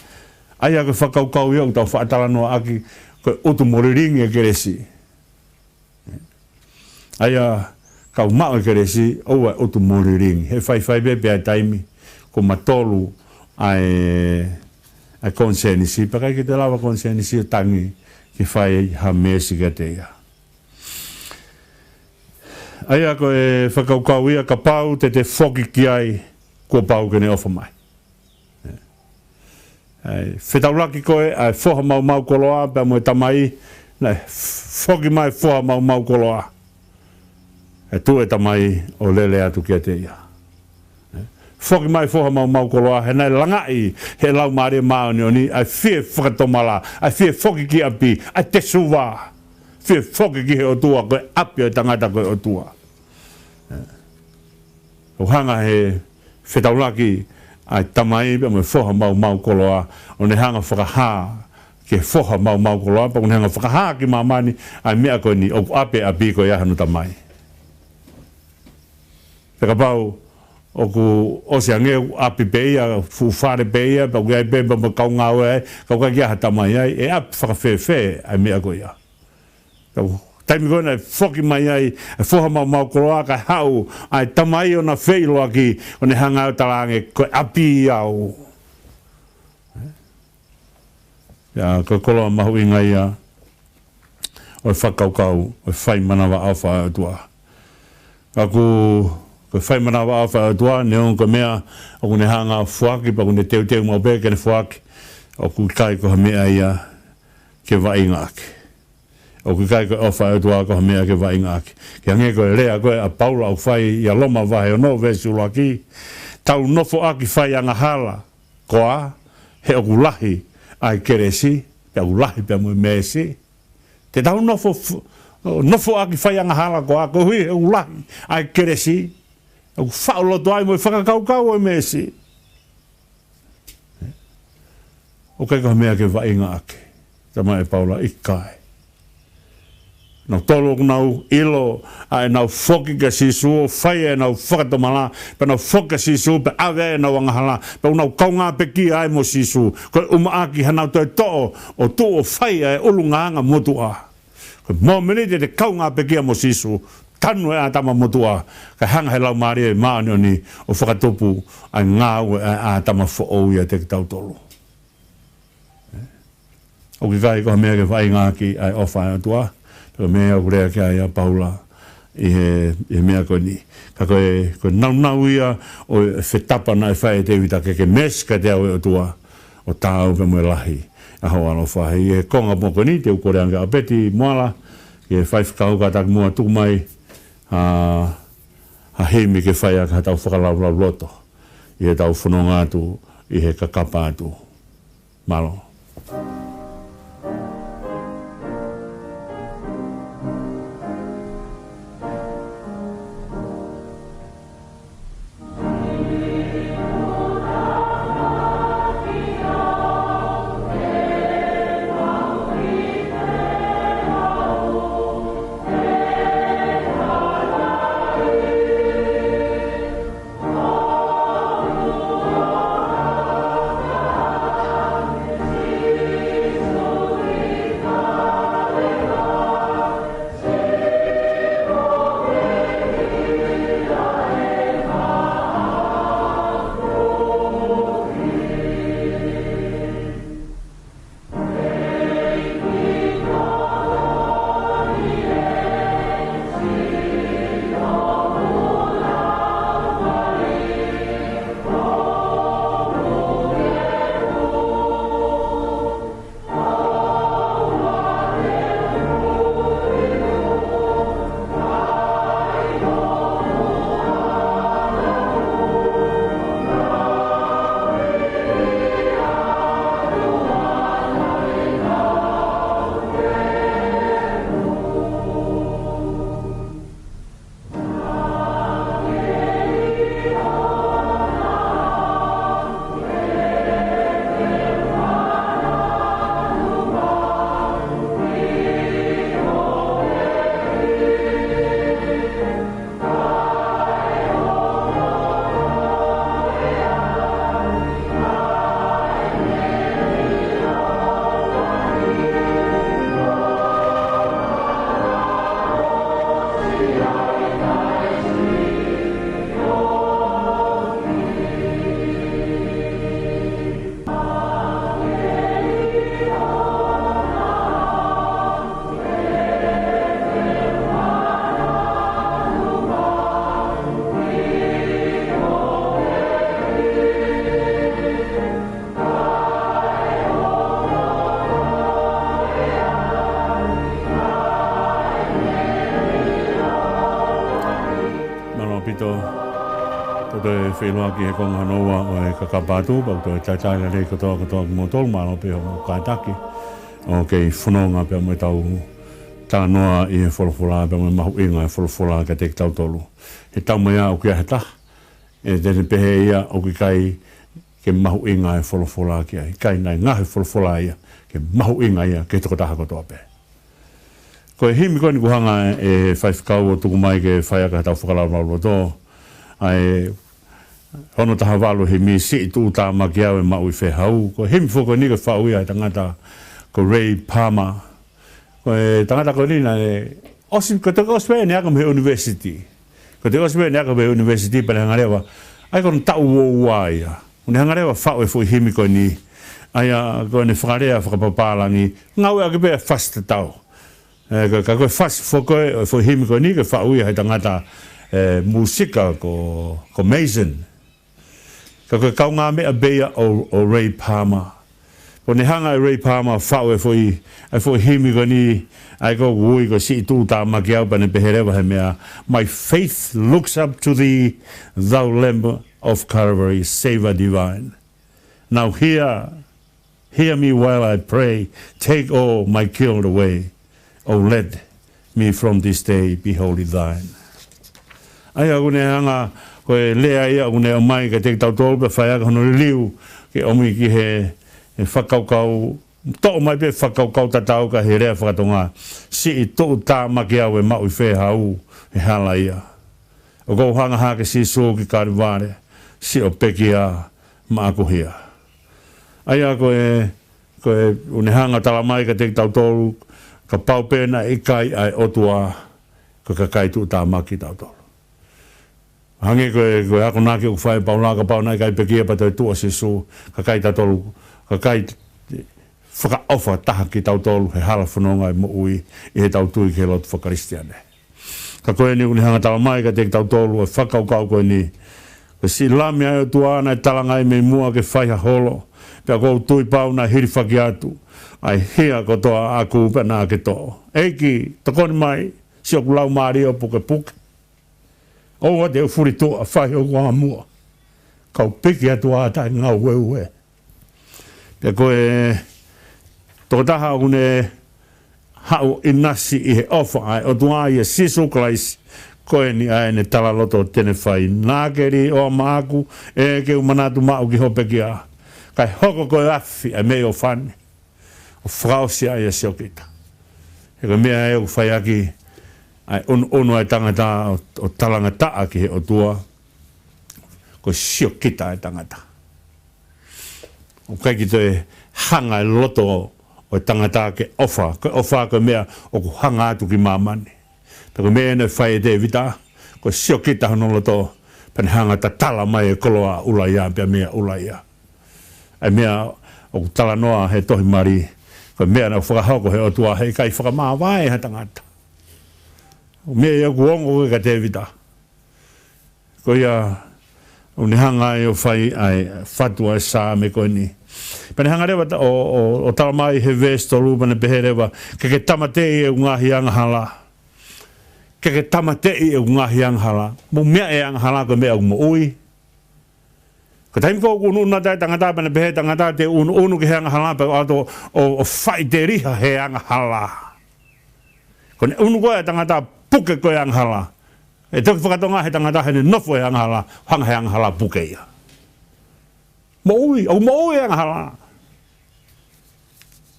ʻA ia ko e fakakaukau ia ʻoku tau faʻa talanoaʻaki, ko e ʻutu mo lilingi e kelesi. ʻA ia, kau maʻu e kelesi, ʻoua ʻe ʻutu mo lilingi. He faifai pē pea taimi, ko matolu ʻa e, ʻa e konisēnisi, pea ʻikai ke te lava konisēnisi ʻo tangi ke fai ha meesi kiate ia. ʻA ia ko e fakakaukau ia kapau te te foki ki ai, kuo pau ke ne ʻofa mai. ʻA e fetaulaki ko ē ʻa e foha maumau koloa pea mo e tamai, naʻe foki mai e foha maumau koloa. ʻE tuʻu e tamai ʻo lele atu kiate ia. Foki mai e foha maumau koloa, he naʻe langaʻi ʻe he Laumālie Māʻoniʻoni ʻa e fie fakatomala, ʻa e fie foki ki ʻapi, ʻa e tesuva, fie foki ki he ʻOtua, ko e ʻapi ʻo e tangata ko e ʻOtua. ʻOku hanga ʻe he fetaulaki ʻa e tamai pea mo e foha maumau koloa, ʻo ne hanga ʻo fakahā ki he foha maumau koloa, pea ʻoku ne hanga ʻo fakahā ki māmani ʻa e meʻa ko eni, ʻoku ʻapi e ʻapi ko ia ʻa hono tamai. Pea kapau ʻoku ʻosi ange ʻoku ʻapi pē ia, fuʻu fale pē ia, pea ʻoku ʻi ai pē, pea mo e kau ngāue ai, ka ʻoku ʻikai ke ʻi ai ha tamai ai, ʻe ʻapi fakafēfē ʻa e meʻa ko ia. Ka ko e taimi ko ē naʻe foki mai ai e foha maumau koloa, kae haʻu ʻa e tamai ʻo na feʻiloaki, ʻo ne hanga ʻo talaange ko e ʻapi au. Ia, ko e koloa mahuʻinga ia ʻo e fakakaukau ʻo e fai manavaʻofa ʻa e ʻOtua. Ka ko e, ko e fai manavaʻofa ʻa e ʻOtua, neongo ko e meʻa ʻoku ne hanga ʻo foaki, pea ʻoku ne teuteu maʻu pē ke ne foaki, ʻoku ʻikai ko ha meʻa ia ke vaʻingaʻaki. ʻOku ʻikai ko e ʻofa ʻa e ʻOtua ko ha meʻa ke vaʻingaʻaki. Ke hangē ko e lea ko ē ʻa Paula ʻoku fai ʻia Loma vahe ono veesi ʻuluaki, tau nofoʻaki fai angahala koā, he ʻoku lahi ʻa e kelesi, pea ʻoku lahi pea mo e meesi. Te tau nofo f-, nofoʻaki fai angahala koā, koeʻuhi he ʻoku lahi ʻa e kelesi, ʻoku faʻu loto ai mo e fakakaukau ʻo e meesi. ʻOku ʻikai ko ha meʻa ke vaʻingaʻaki. Talamai ʻe Paula ʻikai. Nautolu ʻoku nau ʻilo ʻa ʻenau foki kia Sīsū, ʻo fai ʻenau fakatomala, pea nau foki kia Sīsū, pea ʻave ʻenau angahala, pea ʻoku nau kaungā pekia ai mo Sīsū. Ko e ʻumaʻā ki haʻanau toe toʻo, ʻo tuʻu ʻo fai ʻa e ʻulungaanga motuʻa. Ko e mōmeniti te te kaungā pekia mo Sīsū, tanu e ʻĀtama motuʻa, kae hanga ʻe he Laumālie Māʻoniʻoni ʻo fakatupu ʻa e ngāue ʻa e ʻĀtama foʻou ʻiate kitautolu. ʻOku ʻikai ko ha meʻa ke vaʻingaʻaki ʻa e ʻofa ʻa e ʻOtua, ko e meʻa ʻoku lea ki ai ʻa Paula ʻi he, ʻi he meʻa ko eni. Ka ko e, ko e nāunau ia ʻo e fetapa naʻe fai ʻe Tēvita ke ke meesi kiate au ʻe ʻOtua, ʻo taau pea mo e lahi ʻa hoʻo ʻaloʻofa. ʻI he konga pō ko eni te u kole ange ʻa Peti Moala, ke fai fekau kātaki muʻa tuku mai ha, ha himi ke fai ʻaki haʻatau fakalaulauloto ʻi heʻetau fononga atu ʻi he kakapa atu. Mālō. Ko e toe feʻiloaki he konga hono ua ʻo e kakapa atu, pea ko e toe talitali lelei kotoa kotoa kimoutolu, mālō pē hoʻomou kātaki ʻo kei fononga pea mo ʻetau talanoa ʻi he folofola pea mo e mahuʻinga e folofola kiate kitautolu. He taumaiā ʻoku ʻi ai ha taha ʻe te ne pehē ia ʻoku ʻikai ke mahuʻinga e folofola ki ai. ʻIkai, naʻe ngaohi e folofola ia ke mahuʻinga ia ki he tokotaha kotoa pē. Ko e himi ko eni kuo hanga ʻe he faifekau ʻo tuku mai ke fai ʻaki haʻatau fakalaulauloto, ʻa e ono taha valu himi, Siʻi Tuʻutāmaki Au ʻe Maʻu ʻi Fē Hau. Ko e himi foki ko eni ko e faʻu ia ʻe he tangata ko Ray Palmer. Ko e tangata ko eni naʻe ʻosi, ko e toki ʻosi pē ʻene ako mei he university. Ko e toki ʻosi pē ʻene ako mei he university pea ne hanga leva, ʻa ia ko hono taʻu uaua ia, ʻo ne hanga leva ʻo faʻu e foʻi himi ko eni. ʻA ia ko ʻene fakalea fakapapālangi, ngāueʻaki pē e fasi tatau. ʻE, ka, ka ko e fasi foki ʻo e foʻi himi ko eni ko e faʻu ia ʻe he tangata, ʻe, mūsika ko, ko Mason. Ka ko e kaungāmeʻa pē ia ʻo, ʻo Ray Palmer. Ko ʻene hanga ʻe Ray Palmer ʻo faʻu e foʻi, e foʻi himi ko eni, ʻa ia ko ē ʻoku ui ko e Siʻi Tuʻutāmaki Au, pea ne pehē leva he meʻa, My faith looks up to thee, thou Lamb of Calvary, Saviour divine. Now hear, hear me while I pray, take all my guilt away. Oh, let me from this day be wholly thine. ʻA ia ʻoku ne hanga, ko e lea ia ʻoku ne ʻomai kiate kitautolu pea fai ʻaki hono liliu ke ʻomi ki he, he fakakaukau, toʻo mai pē fakakaukau tatau ka he lea faka-Tonga, Siʻi Tuʻutāmaki Au ʻe Maʻu ʻi Fē Hau, he hala ia. ʻOku ou hanga hake Sīsū ki Kalevale, siʻo pekia maʻaku hia. ʻA ia ko e, ko e, ʻoku ne hanga ʻo tala mai kiate kitautolu, kapau pē naʻe ʻikai ʻa e ʻOtua, ko e kakai tuʻutāmaki kitautolu. Hangē ko e, ko e akonaki ʻoku fai ʻe Paula, kapau naʻe ʻikai pekia pea toe tuʻu ʻa Sīsū, kakai tautolu, kakai fakaʻofa taha kitautolu he hala fononga ʻo e moʻui ʻi heʻetau tui ki he lotu faka-Kalisitiane. Ka ko eni ʻoku ne hanga ʻo tala mai kiate kitautolu e fakakaukau ko eni, ko e siʻi Lami ʻa e ʻOtua naʻe talangaʻi mei muʻa ke fai ha holo, pea ʻoku ou tui pau naʻe hilifaki atu ʻa e hia kotoa ʻaʻaku pea naʻa ke toʻo. ʻEiki, tokoni mai, siʻoku laumālie ʻoku pukepuke. ʻOua te u fulituʻa, fai hoku ʻāmuʻa, kau piki atu ʻa e taʻe ngāueue. Pea ko e tokotaha ʻoku ne haʻu ʻinasi ʻi he ʻofa ʻa e ʻOtua ʻia Sīsū Kalaisi, ko eni ʻa ʻene talaloto te ne fai, Naʻa ke liʻoa maʻaku, ʻe ke u manatu maʻu ki hoʻo pekia. Kae hoko ko e afi ʻa e meʻi ʻofa ni, ʻo fakaʻosi ai ʻa siokita. He ko e meʻa ē ʻoku fai ʻaki ʻa e ʻunuʻunu ʻa e tangata ʻo, ʻo talangataʻa ki he ʻOtua, ko e siokita ʻa e tangata. ʻOku ʻikai ke toe hanga e loto ʻo e tangata ke ʻofa, ko e ʻofa ko e meʻa ʻoku hanga atu ki māmani. Pea ko e meʻa ē naʻe fai ʻe Tēvita, ko e siokita hono loto, pea ne hanga ʻo tatala mai e koloa ʻa ʻUlaia pea mei a ʻUlaia. ʻA e meʻa ʻoku talanoa he tohi Mali, ko e meʻa naʻe fakahoko ʻe he ʻOtua, heʻikai fakamāvae ha tangata. Meʻa ia ʻoku ongo ko ē kia Tēvita. Ko ia ʻoku ne hanga ai ʻo fai ʻa e fatu ʻa e Saame ko eni. Pea ne hanga leva ta-, ʻo, ʻo, ʻo tala mai he veesi tolu pea ne pehē leva, Ke ke tāmateʻi ʻeku ngaahi angahala. Ke ke tāmateʻi ʻeku ngaahi angahala. Mou meaʻi e angahala ko e meʻa ʻoku moʻui. Ko e taimi ko ē ʻoku ʻunuʻunu atu ai e tangata pea ne pehē e tangata te u ʻunuʻunu ki he angahala pea ʻalu atu ʻo, ʻo faʻiteliha he angahala. Ko ʻene ʻunu ko ē e tangata puke ko ē angahala. ʻE toki faka-Tonga he tangata heʻene nofo he angahala, hanga he angahala puke ia. Moʻui, ʻoku moʻui e angahala.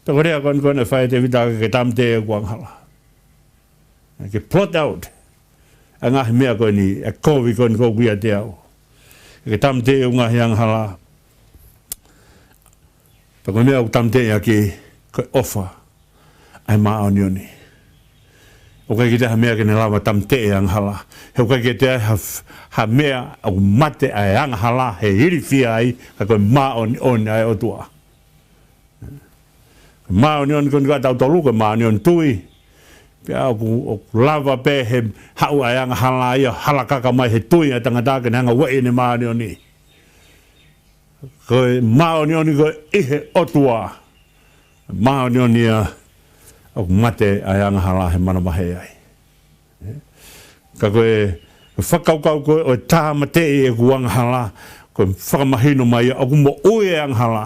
Pea ko e lea ko eni ko ē naʻe fai ʻe Tēvita, Ke ke tāmateʻi ʻeku angahala. Ke blot out ʻa e ngaahi meʻa ko eni, ʻa e kovi ko eni ʻoku ʻiate au. Ke ke tāmateʻi ʻeku ngaahi angahala. Pea ko e meʻa ʻoku tāmateʻi ʻaki, ko e ʻofa ʻa e māʻoniʻoni. ʻOku ʻikai ke toe ai ha meʻa ke ne lava ʻo tāmateʻi e angahala. He ʻoku ʻikai ke toe ai ha, ha meʻa ʻoku mate ai e angahala he ilifia ai, ka ko e māʻoniʻoni ʻa e ʻOtua. Māʻoniʻoni ko eni ʻa tautolu, ko e māʻoniʻoni tui. Pea ʻoku, ʻoku lava pē he haʻu ʻa e angahala ia ʻo halakaka mai he tui ʻa e tangata ke ne hanga ʻo ueʻi ʻene māʻoniʻoni. Ko e māʻoniʻoni ko ē ʻi he ʻOtua. Māʻoniʻoni ia ʻoku mate ʻa e angahala he manavahē ai. Ka ko e, Ko e fakakaukau ko ē ʻo e tāmateʻi ʻeku angahala, ko e fakamahino mai ia ʻoku moʻui e angahala.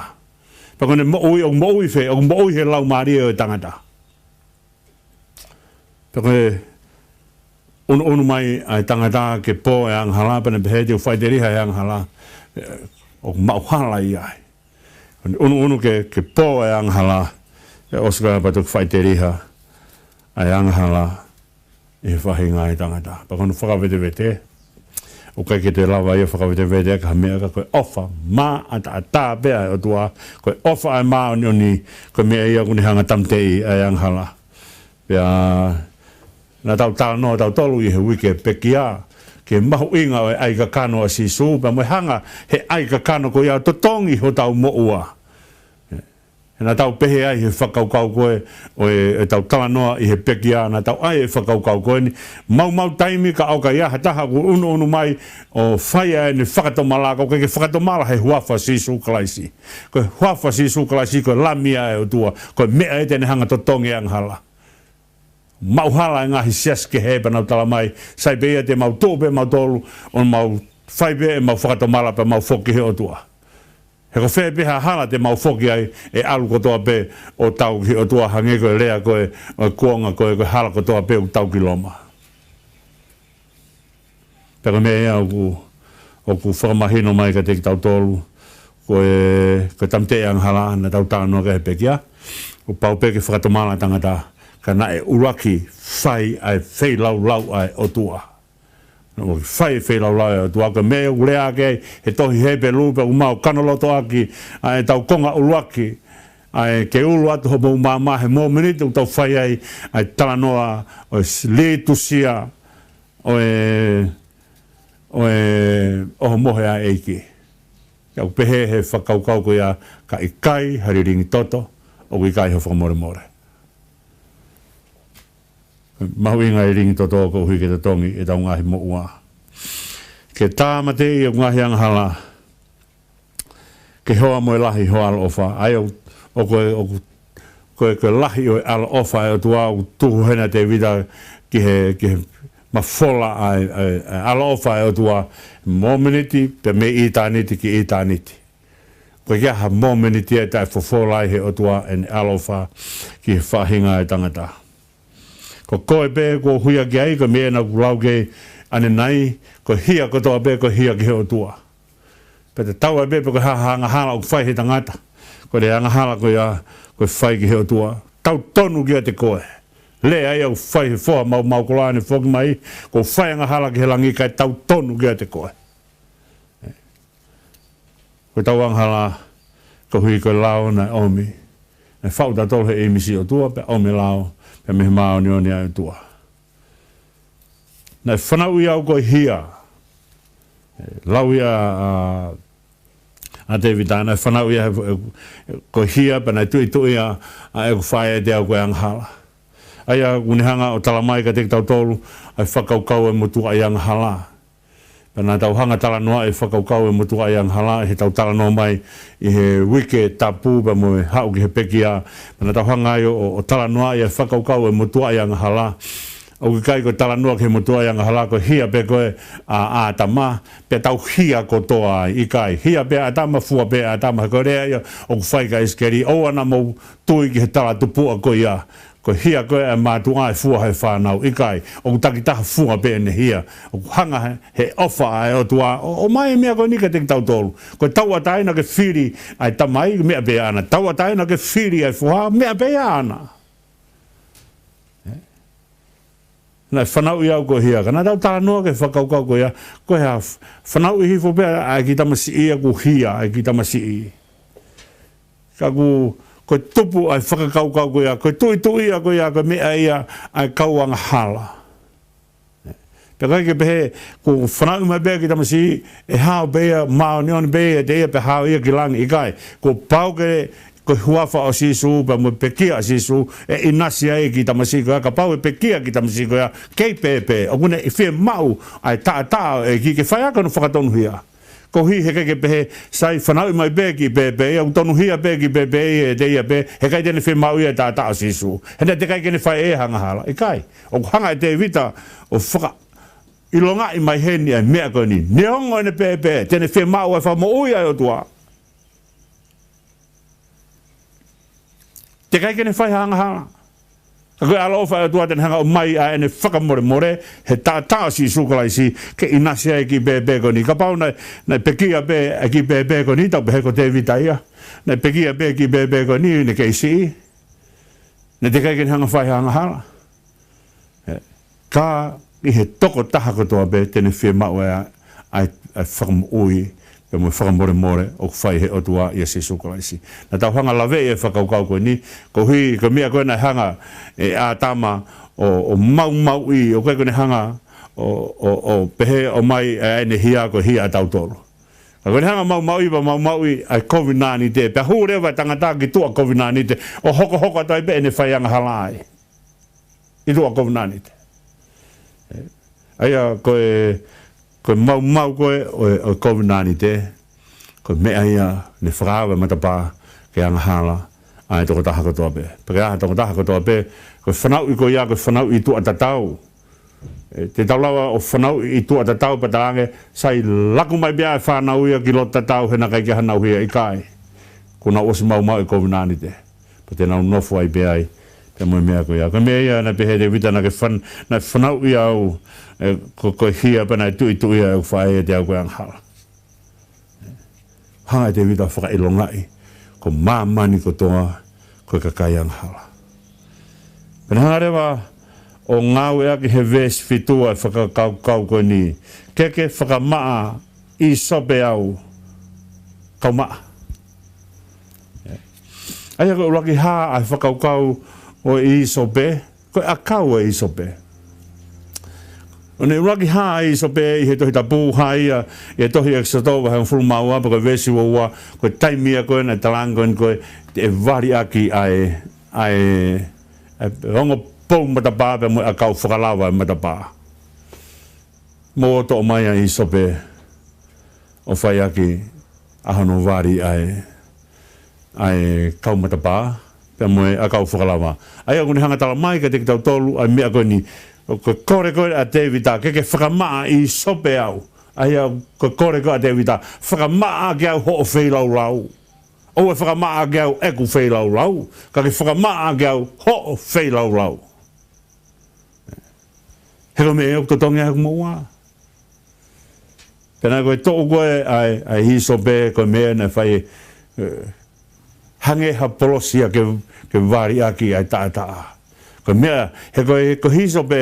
Pea ko ʻene moʻui, ʻoku moʻui fē, ʻoku moʻui he laumālie ʻo e tangata. Pea ko e ʻunuʻunu mai ʻa e tangata ke pō e angahala, pea ne pehē te u faʻiteliha e angahala, ē, ʻoku maʻu hala ia ai. ʻUnuʻunu ke, ke pō e angahala, ʻe ʻosi ko ia pea toki faʻiteliha ʻa e angahala ʻi he faʻahinga ʻo e tangata. Pea ko hono fakavetevete, ʻoku ʻikai ke te lava ia fakavetevete ka ha meʻa ka ko e ʻofa maʻataʻatā pē ʻa e ʻOtua, ko e ʻofa ʻa e māʻoniʻoni, ko e meʻa ia ʻoku ne hanga tāmateʻi ʻa e angahala. Pea naʻa tau talanoa tautolu ʻi he uike pekia ki he mahuʻinga ʻo e ʻai kakano ʻa Sīsū, pea mo e hanga he ʻai kakano ko ia ʻo totongi hotau moʻua. He naʻa tau pehē ai he fakakaukau ko ē ʻo e, ʻetau talanoa ʻi he pekia, naʻa tau ʻai e fakakaukau ko eni, maumau taimi ka ʻoka ʻi ai ha taha ʻoku ʻunuʻunu mai ʻo fai ʻa ʻene fakatomala, ka ʻoku ʻikai ke fakatomala he huafa ʻo Sīsū Kalaisi. Ko e huafa ʻo Sīsū Kalaisi, ko e Lami ʻa e ʻOtua, ko e meʻa ia te ne hanga totongi e angahala. Maʻu hala e ngaahi siasi kehe pea nau tala mai, sai pē ia te mau tuʻu pē mautolu, ʻo mau fai pē ʻemau fakatomala pea mau foki ki he ʻOtua. He ko fē pē ha hala te mau foki ai, ʻe ʻalu kotoa pē ʻo tau ki he ʻOtua, hangē ko e lea ko ē ʻo e kuonga ko ē, ko e hala kotoa pē ʻoku tau ki Loma. Pea ko e meʻa ia ʻoku, ʻoku fakamahino mai kiate kitautolu, ko e, ko e tāmateʻi angahala naʻa tau talanoa ki ai he pekia, kuo pau pē ke fakatomala e tangata, ka naʻe ʻuluaki fai ʻa e feilaulau ʻa e ʻOtua. Naʻe ʻuluaki fai e feilaulau ʻa e ʻOtua, ko e meʻa ʻoku lea ʻaki ai he tohi Hepelū, pea ʻoku mau kanolotoʻaki ʻa ʻetau konga ʻuluaki, ʻa e ke ulu atu homou maama he mōmeniti ʻoku tau fai ai ʻa e talanoa ʻo e s-, litusia ʻo e, ʻo e ʻohomohe ʻa e ʻEiki. Ka ʻoku pehē he fakakaukau ko ia, ka ʻikai ha lilingi toto, ʻoku ʻikai ha fakamolemole. Mahuʻinga e lilingi toto koeʻuhi ke totongi ʻetau ngaahi moʻua. Ke tāmateʻi ʻeku ngaahi angahala, ke hoa mo e lahi ho ʻaloʻofa. ʻA ia ʻoku, ʻoku, ʻoku, ko e, ko e lahi ʻo e ʻaloʻofa ʻa e ʻOtua, ʻoku tuhu hena ʻa Tēvita ki he, ki he mafola ʻa e, ʻa e, ʻa e ʻaloʻofa ʻa e ʻOtua, mōmeniti, pea mei ʻitāniti ki ʻitāniti. ʻOku ʻikai ha mōmeniti ia ʻe taʻefofola ai he ʻOtua ʻene ʻaloʻofa ki he faʻahinga ʻo e tangata. Ko koe pē kuo hia ki ai, ko e meʻa naʻa ku lau ki ai ʻanenai, ko e hia kotoa pē, ko e hia ki he ʻOtua. Pea tatau ai pē pe ko e hā ha angahala ʻoku fai he tangata, ko e angahala ko ia, ko e fai ki he ʻOtua. Tautonu kiate koe. Lea ia ʻoku fai he foha maumau koloa ne foki mai, ko e fai angahala ki he langi, kae tautonu kiate koe. Ko ʻetau angahala, koeʻuhi ko e lao naʻe ʻomi. Naʻe faʻu tautolu he ʻīmisi ʻo e ʻOtua, pea ʻomi e lao, pea mei he māʻoniʻoni ʻa e ʻOtua. Naʻe fanauʻi au ko e hia. Lau ia ʻa, ʻa Tēvita, naʻe fanauʻi au he, ko e hia, pea naʻe tuʻituʻia ʻa ʻeku fai ʻiate au ko e angahala. ʻA ia ʻoku ne hanga ʻo tala mai kiate kitautolu ʻa e fakakaukau ʻo e motuʻaʻi angahala. Pea naʻa tau hanga talanoaʻi e fakakaukau ʻo e motuʻaʻi angahala ʻi heʻetau talanoa mai ʻi he uike tapu pea mo e haʻu ki he pekia. Pea naʻa tau hanga ai ʻo, ʻo, ʻo talanoaʻi e fakakaukau ʻo e motuʻaʻi angahala. ʻOku ʻikai ko e talanoa ki he motuʻaʻi angahala ko e hia pē ko ē ʻa, ʻa ʻĀtama, pea tau hia kotoa ai, ʻikai. Hia pē ʻa ʻĀtama, fua pē ʻa ʻĀtama, he ko e lea ia ʻoku fai kia ʻIsikeli, ʻoua naʻa mou tui ki he talatupuʻa ko ia. Ko e hia ko ē ʻa e mātuʻa ʻe fua he fānau, ʻikai. ʻOku takitaha fua pē ʻene hia. ʻOku hanga he, he ʻofa ʻa e ʻOtua ʻo, ʻomai e meʻa ko eni kiate kitautolu. Ko e tauʻatāina ke fili ʻa e tamai, meʻa pē ʻaʻana. Tauʻatāina ke fili ʻa e foha, meʻa pē ʻaʻana. Ē? Naʻe fanauʻi au ko e hia, ka naʻa tau talanoa ki he fakakaukau ko ia, ko e hā f-, fanauʻi hifo pē ʻa e kiʻi tamasiʻi ia ʻoku hia, ʻa e kiʻi tamasiʻi. Ka ʻoku, ko e tupu ʻa e fakakaukau ko ia, ko e tuʻituʻia ko ia, ko e meʻa ia ʻa e kau angahala. Pea ʻikai ke pehē, kuo fanauʻi mai pē kiʻi tamasiʻi, ʻe hao pē ia, māʻoniʻoni pē ia, te ia pea hao ia ki langi, ʻikai. Kuo pau ke, ko e huafa ʻo Sīsū, pea mo e pekia ʻa Sīsū, ʻe ʻinasi ai e kiʻi tamasiʻi ko ia, kapau ʻe pekia e kiʻi tamasiʻi ko ia, kei pēpē, ʻoku ne fiemaʻu ʻa e taʻataʻa ʻo e ʻEiki ke fai ʻaki hono fakatonuhia. Koeʻuhi he ʻikai ke pehē, sai fanauʻi mai pē kiʻi pēpē ia, ʻoku tonuhia pē kiʻi pēpē ia ʻiate ia pē, he ʻikai te ne fiemaʻu ia e taʻataʻa ʻo Sīsū. He naʻe teʻeki ai ke ne fai ʻe ia ha angahala, ʻikai. ʻOku hanga ʻe Tēvita ʻo faka-, ʻilongaʻi mai heni ʻa e meʻa ko eni. Neongo ʻene pēpē, te ne fiemaʻu ʻa e fakamoʻui ʻa e ʻOtua. Teʻeki ai ke ne fai ha angahala. Ka ko e ʻaloʻofa ʻa e ʻOtua te ne hanga ʻo ʻomai ʻa ʻene fakamolemole, he taʻataʻa ʻo Sīsū Kalaisi, ke ʻinasi ai e kiʻi pēpē ko eni. Kapau naʻe, naʻe pekia pē ʻa e kiʻi pēpē ko eni, tau pehē ko Tēvita ia. Naʻe pekia pē e kiʻi pēpē ko eni, naʻe kei siʻi. Naʻe teʻeki ai ke ne hanga fai ha angahala. ʻE, ka ʻi he tokotaha kotoa pē te ne fiemaʻu ʻa e, ʻa e, ʻa e fakamoʻui, pea mo e fakamolemole ʻoku fai he ʻOtua ʻia Sīsū Kalaisi. Naʻa tau hanga ʻo laveʻi e fakakaukau ko eni, koeʻuhi ko e meʻa ko ē naʻe hanga ʻe ʻĀtama ʻo, ʻo maumauʻi, ʻoku ʻikai ko ʻene hanga ʻo, ʻo, ʻo pehē ʻomai ʻa ʻene hia ko e hia ʻatautolu. Ka ko ʻene hanga ʻo maumauʻi, pea maumauʻi ʻa e kovinānite, pea hū leva e tangata ki tuʻa kovinānite, ʻo hokohoko atu ai pē ʻene fai angahala ai ʻi tuʻa kovinānite. ʻE, ʻa ia ko e, ko e maumau ko ē ʻo e, ʻo e kovinānite, ko e meʻa ia naʻe fakaava e matapā ke angahala ʻa e tokotaha kotoa pē. Pea ke ʻa e tokotaha kotoa pē, ko e fanauʻi ko ia, ko e fanauʻi ʻi tuʻa tatau. ʻE, te tau lava ʻo fanauʻi ʻi tuʻa tatau pea talaange, sai, laku mai pē ʻa e fānau ia ki loto tatau he naʻe ʻikai ke hanau hia, ʻikai. Kuo nau ʻosi maumauʻi e kovinānite. Pea te nau nofo ai pē ai, pea mo e meʻa ko ia. Ko e meʻa ia naʻe pehē ʻe Tēvita naʻa ke fan-, naʻe fanauʻi au, ʻe, ko, ko e hia pea naʻe tuʻituʻia ʻeku faʻē ʻiate au ko e angahala. Hanga ʻe Tēvita ʻo fakaʻilongaʻi, ko māmani kotoa, ko e kakai angahala. Pea ne hanga leva ʻo ngāueʻaki he veesi fitu ʻa e fakakaukau ko eni, ke ke fakamaʻa ʻīsope au, kau maʻa. ʻA ia ko e ʻuluaki hā ʻa e fakakaukau ʻo e ʻīsope, ko e ʻakau ʻo e ʻīsope. ʻO ne ʻuluaki hā ʻa e ʻīsope ʻi he Tohi Tapu, hā ia ʻi he tohi ʻEkisoto vahe hongofulu mā ua, pea ko e veesi ua ua, ko e taimi ia ko ē naʻe talaange ko eni ko ē te ne vali ʻaki ʻa e, ʻa e, ʻa e ongo pou matapā pea mo e ʻakau fakalava e matapā. Mo toʻo mai ʻa e ʻīsope ʻo fai ʻaki ʻa hono vali ʻa e, ʻa e kau matapā, pea mo e ʻakau fakalava. ʻA ia ʻoku ne hanga ʻo tala mai kiate kitautolu ʻa e meʻa ko eni, ko e kole ko ē ʻa Tēvita, ke ke fakamaʻa ʻīsope au. ʻA ia ko e kole ko ē ʻa Tēvita, fakamaʻa ʻaki au hoʻo feilaulau. ʻOua ʻe fakamaʻa ʻaki au ʻeku feilaulau, ka ke fakamaʻa ʻaki au hoʻo feilaulau. He ko e meʻa ia ʻoku totongi ai hoku moʻua. Pea naʻe ko e toʻu ko ē ʻa e, ʻa e ʻīsope, ko e meʻa naʻe fai, ʻe, hangē ha polosi ia ke, ke vali ʻaki ʻa e taʻataʻa. Ko e meʻa, he ko e, ko e hīsope,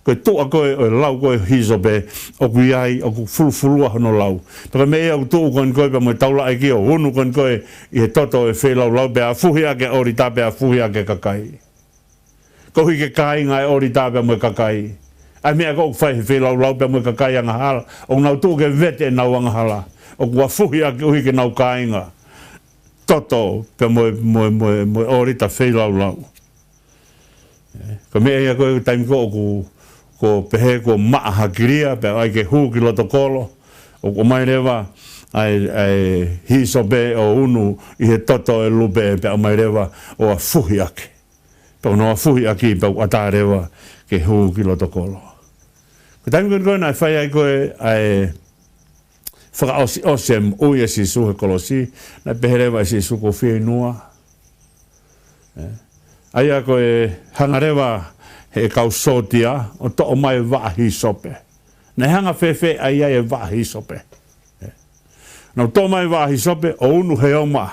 ko e tuʻa ko ē ʻo e lau ko ē hīsope, ʻoku ʻi ai, ʻoku fulufulua hono lau. Pea ko e meʻa ia ʻoku tuʻu ko eni ko ē pea mo e taulaʻeiki ʻo unu ko eni ko ē ʻi he toto ʻo e feilaulau, pea fuhi ʻaki e ʻōlita, pea fuhi ʻaki e kakai. Koeʻuhi ke kāinga e ʻōlita pea mo e kakai. ʻA e meʻa ko ē ʻoku fai he feilaulau pea mo e kakai angahala, ʻoku nau tuʻu ke vete ʻenau angahala. ʻOku fuhi ʻaki koeʻuhi ke nau kāinga. Toto pea mo e, mo e, mo e, mo e ʻōlita feilaulau. ʻE, ko e meʻa ia ko ē taimi ko ē ʻoku, ko e pehē kuo maʻa ha kilia, pea ʻai ke hū ki loto kolo, ʻoku ʻomai leva ʻa e, ʻa e hīsope ʻo unu ʻi he toto ʻo e lupe, pea ʻomai leva ʻo fuhi ʻaki. Pea ko hono fuhi ʻaki pea ʻoku ʻatā leva ke hū ki loto kolo. Ko e taimi ko ē naʻe fai ai ko ē ʻa e fakaʻosiʻosi e moʻui ʻa Sīsū he kolosi, naʻe pehē leva ʻe Sīsū kuo fieinua. ʻE, ʻa ia ko e hanga leva he kau sōtia ʻo toʻo mai e vaʻa hīsope. Naʻe hanga fēfē ʻa ia ʻe vaʻa hīsope? ʻE, nau toʻo mai e vaʻa hīsope ʻo unu he oma.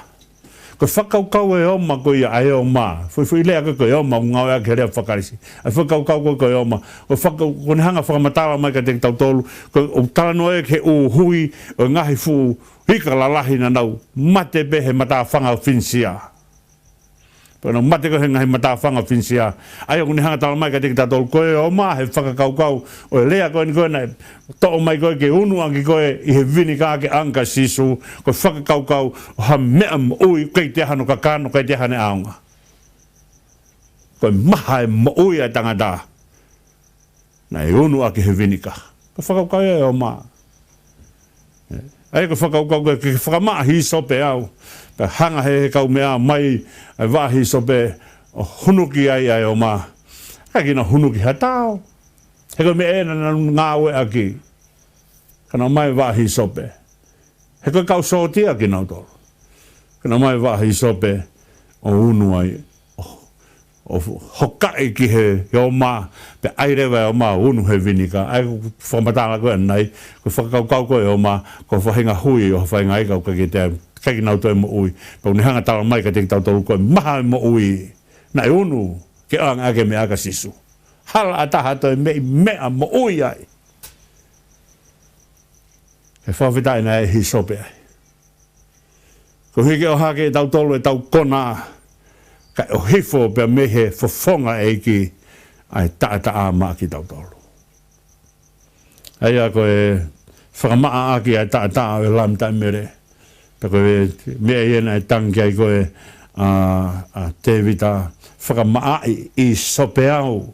Ko e fakakaukau e oma ko ia, ʻa e oma. Foʻi, foʻi lea ko ē ko e oma, ʻoku ngāueʻaki he lea faka-Kalisi. ʻA e fakakaukau ko ē ko e oma. Ko e faka-, ko ʻene hanga ʻo fakamatala mai kiate kitautolu, ko e, ʻoku talanoa ia ki he ʻuhi ʻo e ngaahi fuʻu ika lalahi naʻa nau mate pē he matāfanga finisia. Pea nau mate ko ē he ngaahi matāfanga finisia. ʻA ia ʻoku ne hanga ʻo tala mai kiate kitautolu ko e oma he fakakaukau ʻo e lea ko eni ko ē naʻe toʻo mai ko ē ke unu ʻaki ko ē ʻi he vinika ke ʻanga kia Sīsū, ko e fakakaukau ʻo ha meʻa moʻui ʻoku ʻikai toe ʻi ai hano kakano, ʻikai toe ʻi ai haʻane ʻaonga. Ko e maha e moʻui ʻa e tangata naʻe unu ʻaki he vinika. Ko e fakakaukau ia e oma. ʻE, ʻa ia ko e fakakaukau ke, ke fakamaʻa hīsope au. Pea hanga he, he kaumeʻa mai ʻa e vaʻa hīsope ʻo hunuki ai ʻa e oma. ʻIkai ke nau hunuki ha tao. He ko e meʻa ē naʻa nau ngāueʻaki. Ka nau ʻomai e vaʻa hīsope. He ko e kau sōtia kinautolu. Ka nau ʻomai e vaʻa hīsope ʻo unu ai. ʻO, ʻo hokaʻi ki he, he ʻoma, pea ʻai leva e ʻoma ʻo unu he vinika. ʻA ia ko e fakamatala ko ē ʻanenai, ko e fakakaukau ko ē ʻo e ʻoma, ko e faʻahinga hui ʻo e faʻahinga ika ʻoku ʻikai ke te, ʻikai ke nau toe moʻui. Pea ʻoku ne hanga ʻo talamai kiate kitautolu ko e maha e moʻui. Naʻe unu, ke ʻoange ʻaki e meʻa kia Sīsū. Hala ʻa taha toe meʻi meʻa moʻui ai. He fakafetaʻi naʻe hīsope ai. Koeʻuhi ke ʻohake ʻe tautolu ʻetau konā, kae ʻohifo pea mei he fofonga ʻEiki ʻa e taʻataʻa maʻa kitautolu. ʻA ia ko e fakamaʻa ʻaki ʻa e taʻataʻa ʻo e Lami taʻemele. Pea ko e meʻa ia naʻe tangi ai ko ē ʻa, ʻa Tēvita, fakamaʻaʻi ʻīsope au.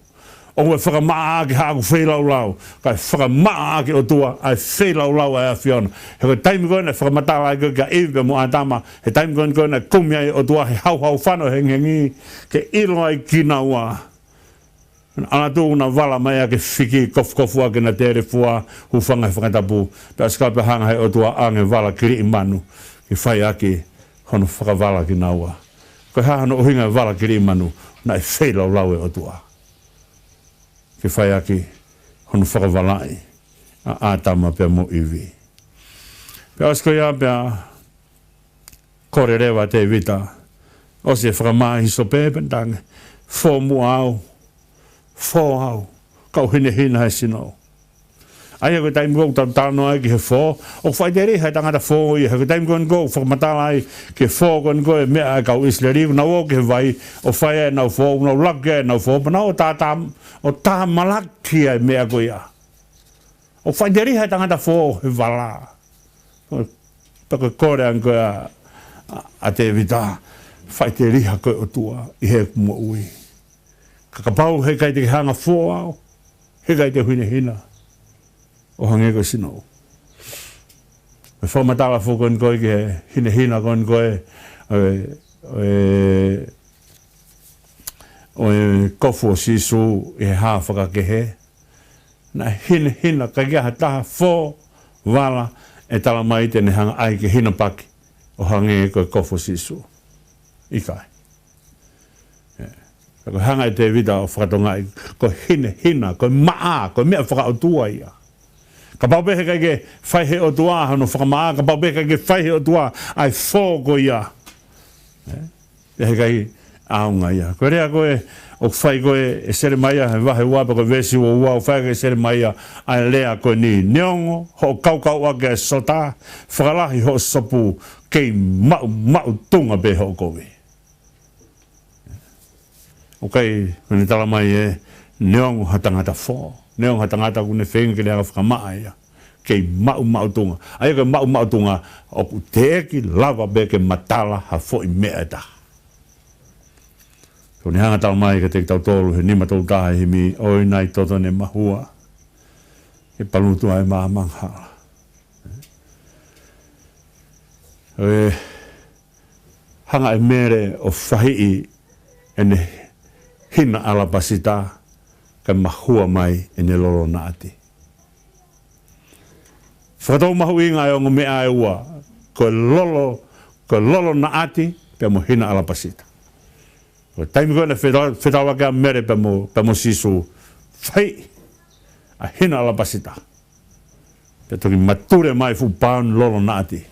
ʻOua ʻe fakamaʻa ʻaki haʻaku feilaulau, kae fakamaʻa ʻaki ʻOtua ʻa e feilaulau ʻa e ʻAfiona. He ko e taimi ko ē naʻe fakamatala ai ko ē kia ʻIvi pea mo ʻĀtama, he taimi ko ē ko ē naʻe kumi ai ʻOtua he hauhaufano hengihengi, ke ʻilo ai kinaua. Naʻa nau tuʻu ʻo nau vala mai ʻa e fiki kofukofu ʻa e kena telefua, hūfanga he fakatapu. Pea ʻosi ko ia pea hanga he ʻOtua ʻo ʻoange e vala kiliʻi manu, ke fai ʻaki hono fakavala kinaua. Ko e hā hono ʻuhinga e vala kiliʻi manu? Naʻe feilaulau e ʻOtua ke fai ʻaki hono fakavalaʻi ʻa ʻĀtama pea mo ʻIvi. Pea ʻosi ko ia pea kole leva ʻa Tēvita, ʻosi e fakamaʻa hīsope pea tangi, fō muʻa au, fō au, kau hinehina he sino. ʻA ia ko e taimi ko ē ʻoku tau talanoa ai ki he fō, ʻoku faʻiteliha e tangata fō ia, he ko e taimi ko ē ʻoku fakamatala ai ki he fō ko ē, ko e meʻa ʻa e kau ʻIsileli, ʻoku nau ō ki he vai ʻo fai ai ʻenau fō, ʻoku nau laku ai ʻenau fō, pea nau ō ʻo tātā-, ʻo tāmalaki ai e meʻa ko ia. ʻOku faʻiteliha e tangata fō he vala. Pea ko e kole ange ko ē ʻa, ʻa, ʻa Tēvita, faʻiteliha koe ʻOtua ʻi heʻeku moʻui. Ka kapau heʻikai te ke hanga ʻo fō au, heʻikai te u hinehina ʻo hangē ko e sino. Mei he fakamatala foki ko eni ko ē ki he hinehina ko eni ko ē, ʻo e, ʻo e, ʻo e kofu ʻo Sīsū ʻi he hā fakakehe. Naʻe hinehina, ʻikai ke ʻi ai ha taha fō vala ʻe talamai te ne hanga ʻo ʻai ke hinapaki ʻo hangē ko e kofu ʻo Sīsū. ʻIkai. ʻE. Ka ko e hanga ʻe Tēvita ʻo fakatokangaʻi, ko e hinehina, ko e maʻa, ko e meʻa fakaʻotua ia. Kapau pē heʻikai ke fai he ʻOtua hono fakamaʻa, kapau pē heʻikai ke fai he ʻOtua ʻa e fō ko ia. ʻE. ʻE heʻikai ʻaonga ia. Ko e lea ko ē ʻoku fai ko ē ʻe Selemaia he vahe ua pea ko e veesi ua ua, ʻoku fai ʻaki ʻe Selemaia ʻa e lea ko eni: Neongo hoʻo kaukauʻaki ʻa e sota, fakalahi hoʻo sopu, kei maʻumaʻutunga pē hoʻo kovi. ʻOku ʻikai, ʻoku ne talamai ē, neongo ha tangata fō, neongo ha tangata ʻoku ne feinga ke ne hanga ʻo fakamaʻa ia, kei maʻumaʻutunga. ʻA ia ko e maʻumaʻutunga, ʻoku teʻeki lava pē ke matala ha foʻi meʻa ʻe taha. Ko ʻene hanga ʻo talamai kiate kitautolu he nima tolu taha e himi, ʻOi nai toto ne mahua, ʻe palutu ai e maʻamaʻa angahala. ʻE hanga ʻe Mele ʻo fahiʻi ʻene hina ʻalapasita kae mahua mai ʻene lolo naʻati. Fakatou mahuʻinga e ongo meʻa ʻe ua, ko e lolo, ko e lolo naʻati pea mo e hina ʻalapasita. Ko e taimi ko ē naʻe feta-, fetaulaki ai ʻa Mele pea mo, pea mo Sīsū, fahiʻi ʻa e hina ʻalapasita. Pea toki mature mai e fuʻu pauni lolo naʻati.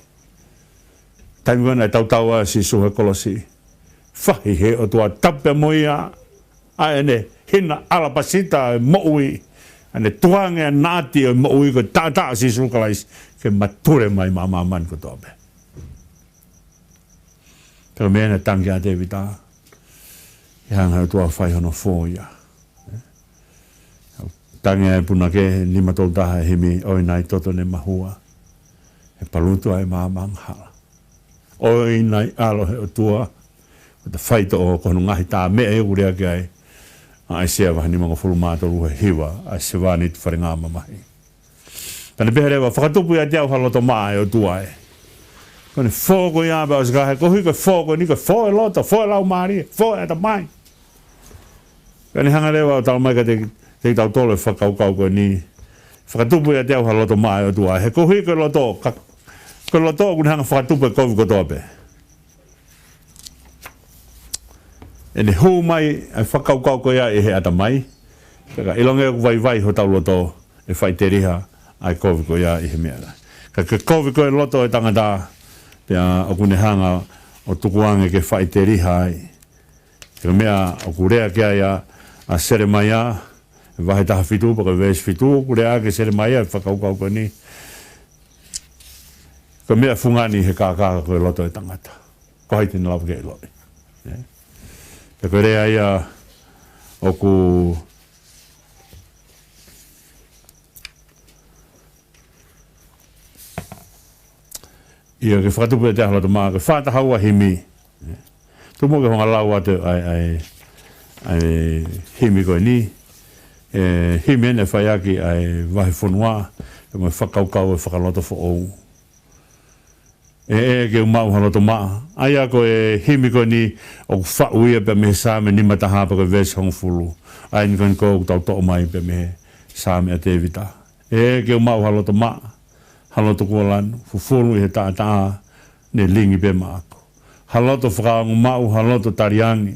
Taimi ko ē naʻe tautau ai ʻa Sīsū he kolosi, fahiʻi ʻe he ʻOtua, tapu pea mo ia, ʻa ʻene hina ʻalapasita ʻo e moʻui, ʻa ʻene tukuange ʻa e naʻati ʻo e moʻui ko e taʻataʻa ʻo Sīsū Kalaisi, ke mature mai maʻa māmani kotoa pē. Pea ko e meʻa naʻe tangi ai ʻa Tēvita, ke hanga ʻe he ʻOtua ʻo fai hono fō ia. Tangi ai e punake, nima tolu taha e himi, ʻOi nai toto ne mahua, ʻe palutu ai e maʻamaʻa angahala. ʻOi nai ʻAlo ʻo e ʻOtua, ʻoku ta faitoʻo, ko hono ngaahi tā meʻa ia ʻoku lea ki ai ʻa ʻAisea vahe nimangofulu mā tolu he hiva ʻa e sevāniti falengamamahi. Pea ne pehē leva, fakatupu ʻiate au ha loto maʻa ʻe ʻOtua ē. Ko ʻene fō ko ia pea ʻosi ko ia he koeʻuhi ko e fō ko eni ko e fō e loto, fō e laumālie, fō e ʻatamai. Pea ne hanga leva ʻo talamai kiate, kiate kitautolu e fakakaukau ko eni, fakatupu ʻiate au ha loto maʻa ʻa e ʻOtua. He koeʻuhi ko e loto, ka, ko e loto ʻoku ne hanga ʻo fakatupu e kovi kotoa pē. ʻE ne hū mai ʻa e fakakaukau ko ia ʻi he ʻatamai, pea ka ʻilonga ʻoku vaivai hotau loto, ʻe faʻiteliha ʻa e kovi ko ia ʻi he meʻa lahi. Ka ko e kovi ko e loto ʻo e tangata, pea ʻoku ne hanga ʻo tukuange ke faʻiteliha ai. Ko e meʻa ʻoku lea ki ai ʻa, ʻa Selemaia, vahe taha fitu, pea ko e veesi fitu, ʻoku lea ki ai Selemaia, fakakaukau ko eni. Ko e meʻa fungani he kākā ko e loto ʻo e tangata. Ko hai te ne lava ke ʻiloʻi. ʻE? Pea ko e lea ia ʻoku ʻIa ke fakatupu ʻiate au ha loto maʻa, ko e fā taha ua himi. Tuku muʻa ke u hanga ʻo lau atu ʻa e, ʻa e, ʻa e himi ko eni. ʻE, himi eni ʻe fai ʻaki ʻa e vahefonua, ʻa e mo e fakakaukau ʻo e fakaloto foʻou. ʻE, ʻe ke u maʻu ha loto maʻa. ʻA ia ko e himi ko eni ʻoku faʻu ia pea mei he Saame nima taha pea ko e veesi hongofulu. ʻA eni ko eni ʻoku tau toʻo mai pea mei he Saame ʻa Tēvita. ʻE, ke u maʻu ha loto maʻa, ha loto kuo lanu, fufulu ʻi he taʻataʻa, ne lingi pē maʻaku. Ha loto fakaongo maʻu, ha loto taliangi,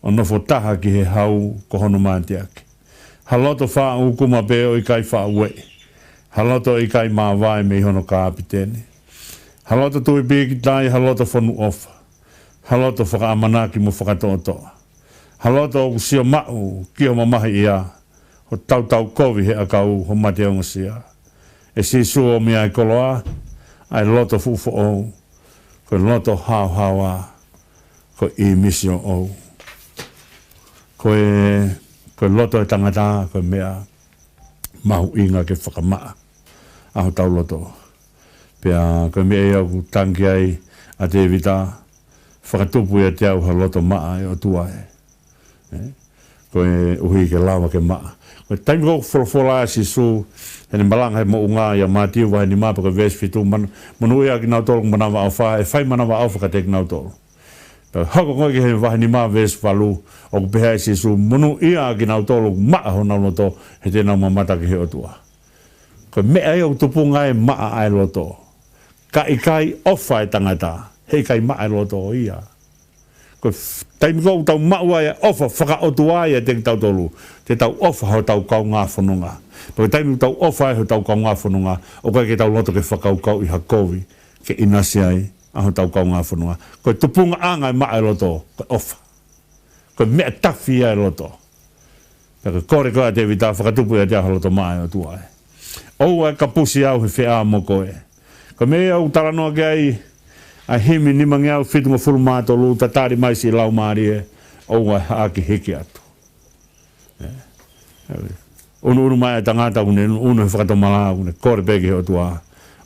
ʻo nofo taha ki he hau ko hono mateaki. Ha loto faʻa ʻūkuma pē ʻo ʻikai faʻa ueʻi. Ha loto ʻikai māvae mei hono kapiteni. Ha loto tui pīkitai, ha loto fonu ʻofa. Ha loto fakaʻamanaki mo fakatoʻotoʻa. Ha loto ʻoku sio maʻu ki ho mamahiʻia, ho tautau kovi he ʻakau, ho mate ongosia. ʻE Sīsū, ʻomi ʻa e koloa, ʻa e loto fuʻu foʻou, ko e loto haohaoa, ko e ʻīmisi ʻoʻou. Ko e, ko e loto ʻo e tangata, ko e meʻa mahuʻinga ke fakamaʻa ʻa hotau loto. Pea ko e meʻa ia ʻoku tangi ai ʻa Tēvita, fakatupu ʻiate au ha loto maʻa ʻe ʻOtua ē. ʻE? Koeʻuhi ke lava ke maʻa. Ko e taimi ko ē ʻoku folofola ai ʻa Sīsū, heʻene malanga he moʻunga ʻia Mātiu vahe nima pea ko e veesi fitu, man-, monūʻia ʻa kinautolu ʻoku manavaʻofa, ʻe fai manavaʻofa kiate kinautolu. Pea hoko ko ē ki he vahe nima veesi valu, ʻoku pehē ʻe Sīsū, monūʻia ʻa kinautolu ʻoku maʻa honau loto, he te nau mamata ki he ʻOtua. Ko e meʻa ia ʻoku tupunga ai e maʻa ʻa e loto. Ka ʻikai ʻofa e tangata, heʻikai maʻa e loto ia. Ko e f-, taimi ko ē ʻoku tau maʻu ai e ʻofa fakaʻotua ʻiate kitautolu, te tau ʻofa hotau kaungā fononga. Pea ko e taimi ʻoku tau ʻofa ai hotau kaungā fononga, ʻoku ʻikai ke tau loto ke fakakaukauʻi ha kovi, ke ʻinasi ai ʻa hotau kaungā fononga. Ko e tupungaʻanga e maʻa e loto, ko e ʻofa. Ko e meʻa tafi ia e loto. Pea ko e kole ko ē ʻa Tēvita, fakatupu ʻiate au ha loto maʻa ʻe ʻOtua ē. ʻOua ʻe kapusi au he feʻao mo koe. Ko e meʻa ia ʻoku talanoa ki ai ʻa e himi nimangeau fitungofulu mā tolu, tatali mai siʻi laumālie, ʻoua ʻe haʻaki hiki atu. ʻE. ʻUnuʻunu mai e tangata, ʻoku ne ʻunuʻunu he fakatomala, ʻoku ne kole pē ki he ʻOtua.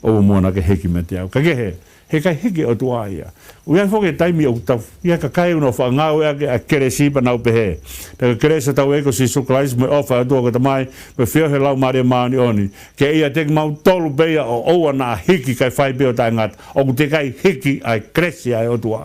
ʻOua muʻa naʻa ke hiki meiate au. Ka kehe, heʻikai hiki e ʻOtua ia. ʻOku ʻi ai foki e taimi ʻoku tau, ʻi ai e kakai ʻoku nau faʻa ngāueʻaki ʻa e kelesi pea nau pehē, pea ko e kelesi ʻa hotau ʻEiki ko Sīsū Kalaisi mo e ʻofa ʻa e ʻOtua ko e Tamai, mo e feohi ʻa e Laumālie Māʻoniʻoni, ke ʻiate kimautolu pē ia ʻo ʻoua naʻa hiki kae fai pē ʻo taʻengata. ʻOku teʻeki ai hiki ʻa e kelesi ʻa e ʻOtua.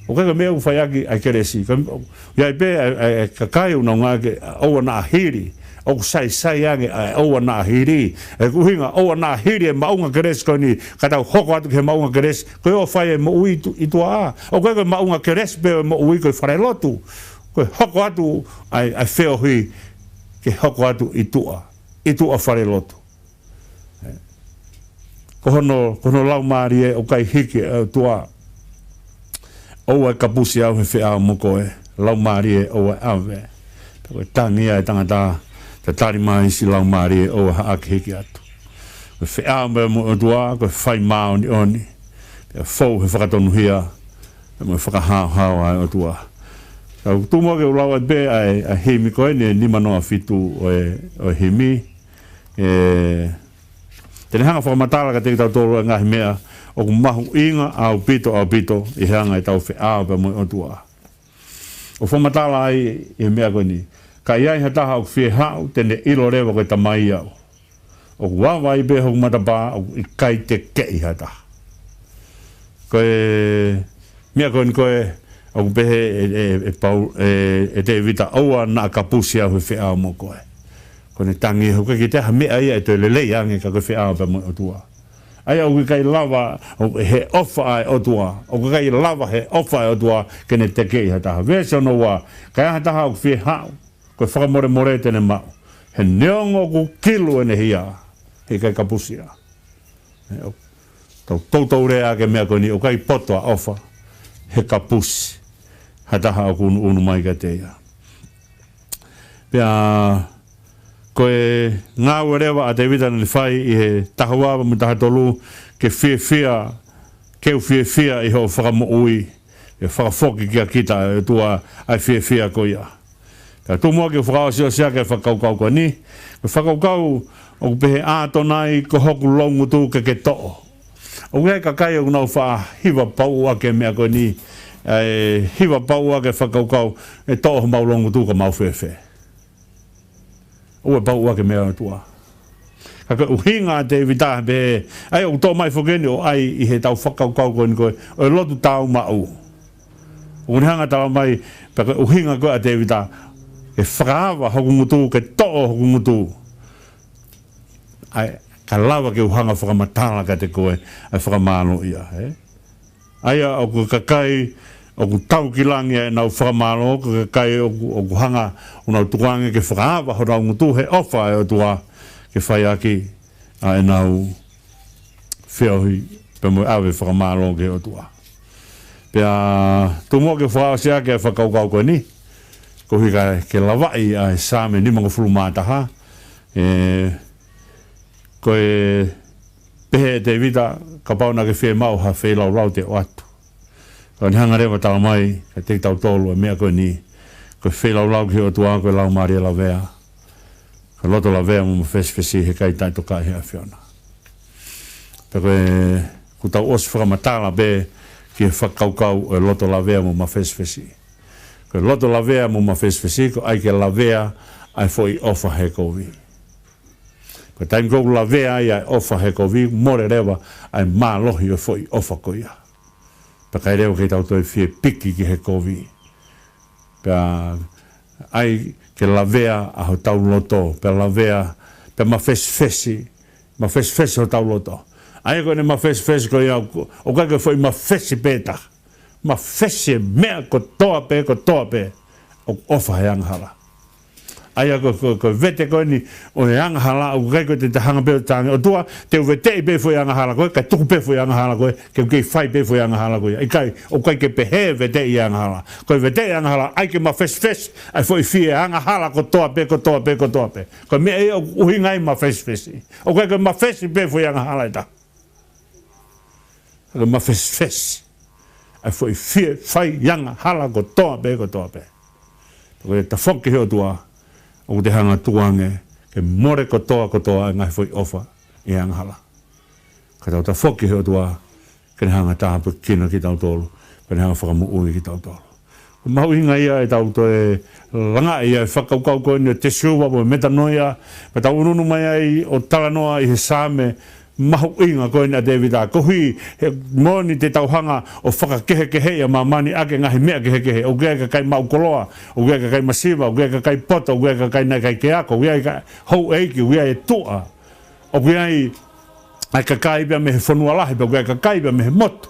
ʻOku ʻikai ko e meʻa ʻoku fai ʻaki ʻa e kelesi. Ka, ʻi ai pē ʻa e, ʻa e, ʻa e kakai ʻoku nau ngāueʻaki ʻa e ʻoua naʻa hili. ʻOku saisai ange ʻa e ʻoua naʻa hili. ʻA e ʻuhinga ʻoua naʻa hili e maʻunga kelesi ko eni, ka tau hoko atu ki he maʻunga kelesi, ko e ʻofa ʻi he moʻui ʻi tu-, ʻi tuʻa. ʻOku ʻikai ko e maʻunga kelesi pē ʻo e moʻui ko e falelotu. Ko e hoko atu ʻa e, ʻa e feohi ke hoko atu ʻi tuʻa. ʻI tuʻa falelotu. Ko hono, ko hono laumālie ʻoku ʻikai hiki ʻe he ʻOtua. ʻOua ʻe kapusi au he feʻao mo koe, laumālie ʻoua ʻe ʻave. Pea ko e tangi ia e tangata, tatali mai siʻi laumālie ʻoua ʻe haʻaki hiki atu. Ko e feʻao pē mo e ʻOtua, ko e fai māʻoniʻoni. Pea fou he fakatonuhia, pea mo e fakahaohaoa ʻa e ʻOtua. Ka ʻoku tuku muʻa ke u lau atu pē ʻa e, ʻa e himi ko eni ʻe nima noa fitu ʻo e, ʻo e himi. ʻE, te ne hanga ʻo fakamatala kiate kitautolu e ngaahi meʻa ʻoku mahuʻinga ʻaupito, ʻaupito, ʻi he anga ʻetau feʻao pea mo e ʻOtua. ʻOku fakamatala ai ʻi he meʻa ko eni. Ka ʻi ai ha taha ʻoku fie haʻu, te ne ʻilo leva ko e tamai au. ʻOku ava ai pē hoku matapā, ʻoku ʻikai tekeʻi ha taha. Ko e meʻa ko eni ko e, ʻoku pehē ʻe, ʻe, ʻe Pau-, ʻe, ʻe Tēvita, ʻoua naʻa kapusi au he feʻao mo koe. Ko ʻene tangi, ʻoku ʻikai ke toe ʻi ai ha meʻa ia ʻe toe lelei ange ka ko e feʻao pea mo e ʻOtua. ʻA ia ʻoku ʻikai lava, ʻo, he ʻofa ʻa e ʻOtua. ʻOku ʻikai lava he ʻofa ʻa e ʻOtua ke ne tekeʻi ha taha. Veesi hono ua, ka ʻi ai ha taha ʻoku fie haʻu, ko e fakamolemole te ne maʻu. He neongo ʻoku kilu ʻene hia, he ʻikai kapusi ia. ʻE, ʻo, tau toutou lea ki he meʻa ko eni, ʻoku ʻikai poto ʻa e ʻofa he kapusi ha taha ʻoku ʻunuʻunu mai kiate ia. Pea ko e ngāue leva ʻa Tēvita naʻa ne fai ʻi he taha ua mo e taha tolu, ke fiefia, ke u fiefia ʻi hoʻo fakamoʻui, ʻe fakafoki kia kita ʻe he ʻOtua ʻa e fiefia ko ia. Ka tuku muʻa ke u fakaʻosiʻosi ʻaki e fakakaukau ko eni, ko e fakakaukau ʻoku pehē, ʻAtonai, ko hoku loungutu ke ke toʻo. ʻOku ʻi ai e kakai ʻoku nau faʻa hiva pauʻu ʻaki e meʻa ko eni, ʻe hiva pauʻu ʻaki e fakakaukau, ʻe toʻo homau loungutu ka mau fēfē. ʻOua ʻe pauʻu ʻaki e meʻa ʻa e ʻOtua. Ka ko e ʻuhinga ʻa Tēvita pē, ʻa ia ʻoku toʻo mai foki eni ʻo ʻai ʻi heʻetau fakakaukau ko eni ko e, ʻo e lotu tāumaʻu. ʻOku ne hanga ʻo tala mai, pea ko e ʻuhinga ko ē ʻa Tēvita, ke fakaava hoku ngutu, ke toʻo hoku ngutu. ʻA ia, ka lava ke u hanga ʻo fakamatala kiate koe ʻa e fakamālō ia, ē? ʻA ia ʻoku kakai ʻoku tau ki langi ʻenau fakamālō, ko e kakai ʻoku, ʻoku hanga ʻo nau tukuange ke fakaava honau ngutu he ʻofa ʻa e ʻOtua ke fai ʻaki ʻa ʻenau feohi pea mo e ʻave fakamālō ki he ʻOtua. Pea tuku muʻa ke u fakaʻosi ʻaki e fakakaukau ko eni, koeʻuhi ke lavaʻi ʻa e Saame nimangofulu mā taha, ē, ko e pehē ʻe Tēvita, kapau naʻa ke fiemaʻu ha feilaulau te u ʻoatu. Ka ne hanga leva ʻo tala mai kiate kitautolu e meʻa ko eni, ko e feilaulau ki he ʻOtua ko e laumālie lavea. Ko e loto lavea mo mafesifesi he ʻikai taʻetokaʻi he ʻAfiona. Pea ko e, kuo tau ʻosi fakamatala pē ki he fakakaukau ʻo e loto lavea mo mafesifesi. Ko e loto lavea mo mafesifesi, ko e ʻai ke lavea ʻa e foʻi ʻofa he kovi. Ko e taimi ʻoku lavea ai ʻa e ʻofa he kovi, mole leva ʻa e mālohi ʻo e foʻi ʻofa ko ia. Pea ʻikai leva ke tau toe fie piki ki he kovi. Pea ʻai ke lavea ʻa hotau loto, pea lavea, pea mafesifesi, mafesifesi hotau loto. ʻA ia ko ʻene mafesifesi ko ia, ʻoku, ʻoku ʻikai ko e foʻi mafesi pē taha. Mafesi e meʻa kotoa pē, kotoa pē, ʻoku ʻofa he angahala. ʻA ia ko, ko, ko e vete ko eni ʻo e angahala, ʻoku ʻikai ko e te te hanga pē ʻo tangi, ʻOtua, te u veteʻi pē foʻi angahala ko ē, kae tuku pē foʻi angahala ko ē, ke u kei fai pē foʻi angahala ko ia. ʻIkai, ʻoku ʻikai ke pehē e veteʻi e angahala. Ko e veteʻi e angahala, ʻai ke mafesifesi ʻa e foʻi fie angahala kotoa pē, kotoa pē, kotoa pē. Ko e meʻa ia ʻoku ʻuhinga ai mafesifesi. ʻOku ʻikai ko e mafesi pē foʻi angahala ʻe taha. Ka ke mafesifesi ʻa e foʻi fie fai angahala kotoa pē, kotoa pē. Pea ko e tafoki ki he ʻOtua, ʻoku te hanga ʻo tukuange ke mole kotoa, kotoa e ngaahi foʻi ʻofa ʻi he angahala. Ka tau tafoki ki he ʻOtua, ke ne hanga ʻo tāpuekina kitautolu, ke ne hanga ʻo fakamoʻui kitautolu. Mahuʻinga ia ʻetau toe langaʻi ʻa e fakakaukau ko eni ʻo e tesiuva mo e metanoia, pea tau ʻunuʻunu mai ai ʻo talanoa ʻi he Saame mahuʻinga ko eni ʻa Tēvita, koeʻuhi he moʻoni te tau hanga ʻo fakakehekeheʻi ʻa māmani ʻaki e ngaahi meʻa kehekehe, ʻoku ʻi ai e kakai maʻu koloa, ʻoku ʻi ai e kakai masiva, ʻoku ʻi ai e kakai poto, ʻoku ʻi ai e kakai naʻe ʻikai ke ako, ʻoku ʻi ai e ka-, houʻeiki, ʻoku ʻi ai e tuʻa. ʻOku ʻi ai ʻa e kakai pea mei he fonua lahi, pea ʻoku ʻi ai e kakai pea mei he motu.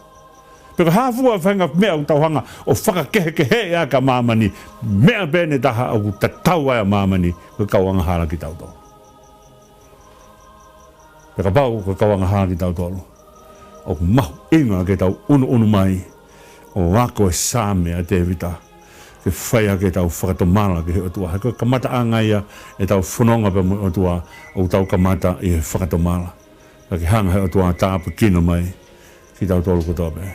Pea ko e hā fua e faʻahinga meʻa ʻoku tau hanga ʻo fakakehekeheʻi ʻaki ʻa māmani, meʻa pē ʻe taha ʻoku tatau ai ʻa māmani, ko e kau angahala kitautolu. Pea kapau ko e kau angahala kitautolu, ʻoku mahuʻinga ke tau ʻunuʻunu mai ʻo ako e Saame ʻa Tēvita, ke fai ʻaki ʻetau fakatomala ki he ʻOtua. He ko e kamataʻanga ia ʻetau fononga pea mo e ʻOtua, ʻoku tau kamata ʻi he fakatomala. Ka ke hanga he ʻOtua ʻo tāpuekina mai kitautolu kotoa pē.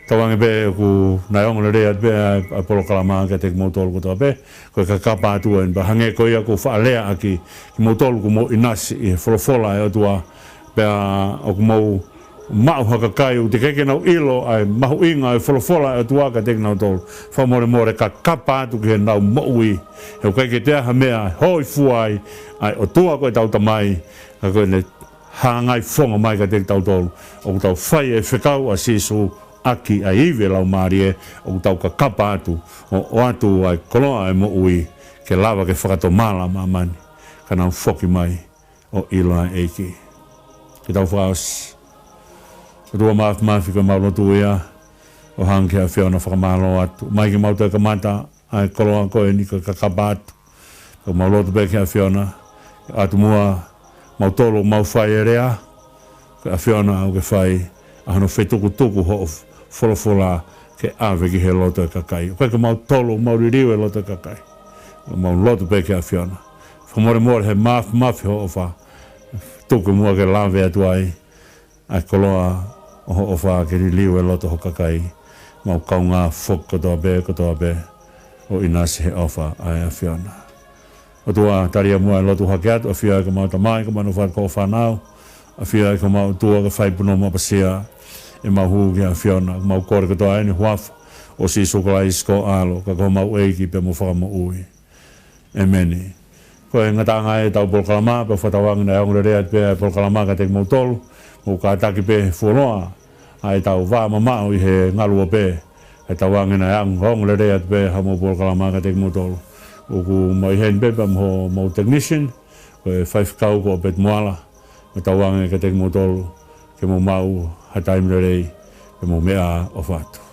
Tauange pē ʻoku naʻe ongoongolelei atu pē ʻa e, ʻa e polokalama kiate kimoutolu kotoa pē, ko e kakapa atu eni pea hangē ko ia ʻoku faʻa lea ʻaki kimoutolu kuo mou ʻinasi ʻi he folofola ʻa e ʻOtua, pea ʻoku mou maʻu ha kakai ʻoku teʻeki ke nau ʻilo ʻa e mahuʻinga ʻo e folofola ʻa e ʻOtua kiate kinautolu. Fakamolemole kakapa atu ki heʻenau moʻui. He ʻoku ʻikai ke toe ʻi ai ha meʻa ʻe hōifua ai ʻa e ʻOtua ko ʻetau Tamai, ka ko ʻene hangaifofonga mai kiate kitautolu ʻoku tau fai e fekau ʻa Sīsū, ʻaki ʻa e ivi ʻo e Laumālie ʻoku tau kakapa atu ʻo ʻoatu ʻa e koloa ʻo e moʻui ke lava ke fakatomala ʻa māmani, ka nau foki mai ʻo ʻilo ʻa e ʻEiki. Ke tau fakaʻosi. ʻOtua Māfimafi, ko ʻemau lotu ia ʻo hanga ki he ʻAfiona ʻo fakamālō atu. ʻOmai ke mau toe kamata ʻa e koloa ko eni ke kakapa atu. Ka mau lotu pē ki he ʻAfiona, ʻoatu muʻa mautolu ʻoku mau fai e lea, ko e ʻAfiona ʻoku ke fai ʻa hono fetukutuku hoʻo folofola ke ʻave ki he loto ʻo e kakai. ʻOku ʻikai ko mautolu ʻoku mau liliu e loto ʻo e kakai. Ka mau lotu pē ki he ʻAfiona, fakamolemole he māfimafi hoʻo ʻofa, tuku muʻa ke lave atu ai ʻa e koloa ʻo hoʻo ʻofa ke liliu e loto ho kakai. Mau kaungā foki kotoa pē, kotoa pē, ʻo ʻinasi he ʻofa ʻa e ʻAfiona. ʻOtua, tali muʻa e lotu hake atu, ʻafio ʻa e ko mau tamai, ko mau nofo atu ko ho fānau, ʻafio ʻa e ko mau ʻOtua, ke fai punou mapasia ʻemau hū ki he ʻAfiona. Mau kole kotoa eni huafa ʻo Sīsū Kalaisi ko ho ʻAlo, ka ko homau ʻEiki pea mo Fakamoʻui. ʻEmeni. Ko e ngataʻanga ʻetau polokalama, pea fakatauange naʻe ongo lelei atu pē ʻa e polokalama kiate kimoutolu. Mou kātaki pē fuoloa ʻa ʻetau vā mamaʻo ʻi he ngaluope. Fakatauange naʻe ongo lelei atu pē haʻamou polokalama kiate kimoutolu. ʻOku mau ʻi heni pē pea mo homou technician, ko e faifekau ko ʻOpeti Moala, fakatauange kiate kimoutolu ke mou maʻu ha taimi lelei, ke mou meʻa ʻofa atu.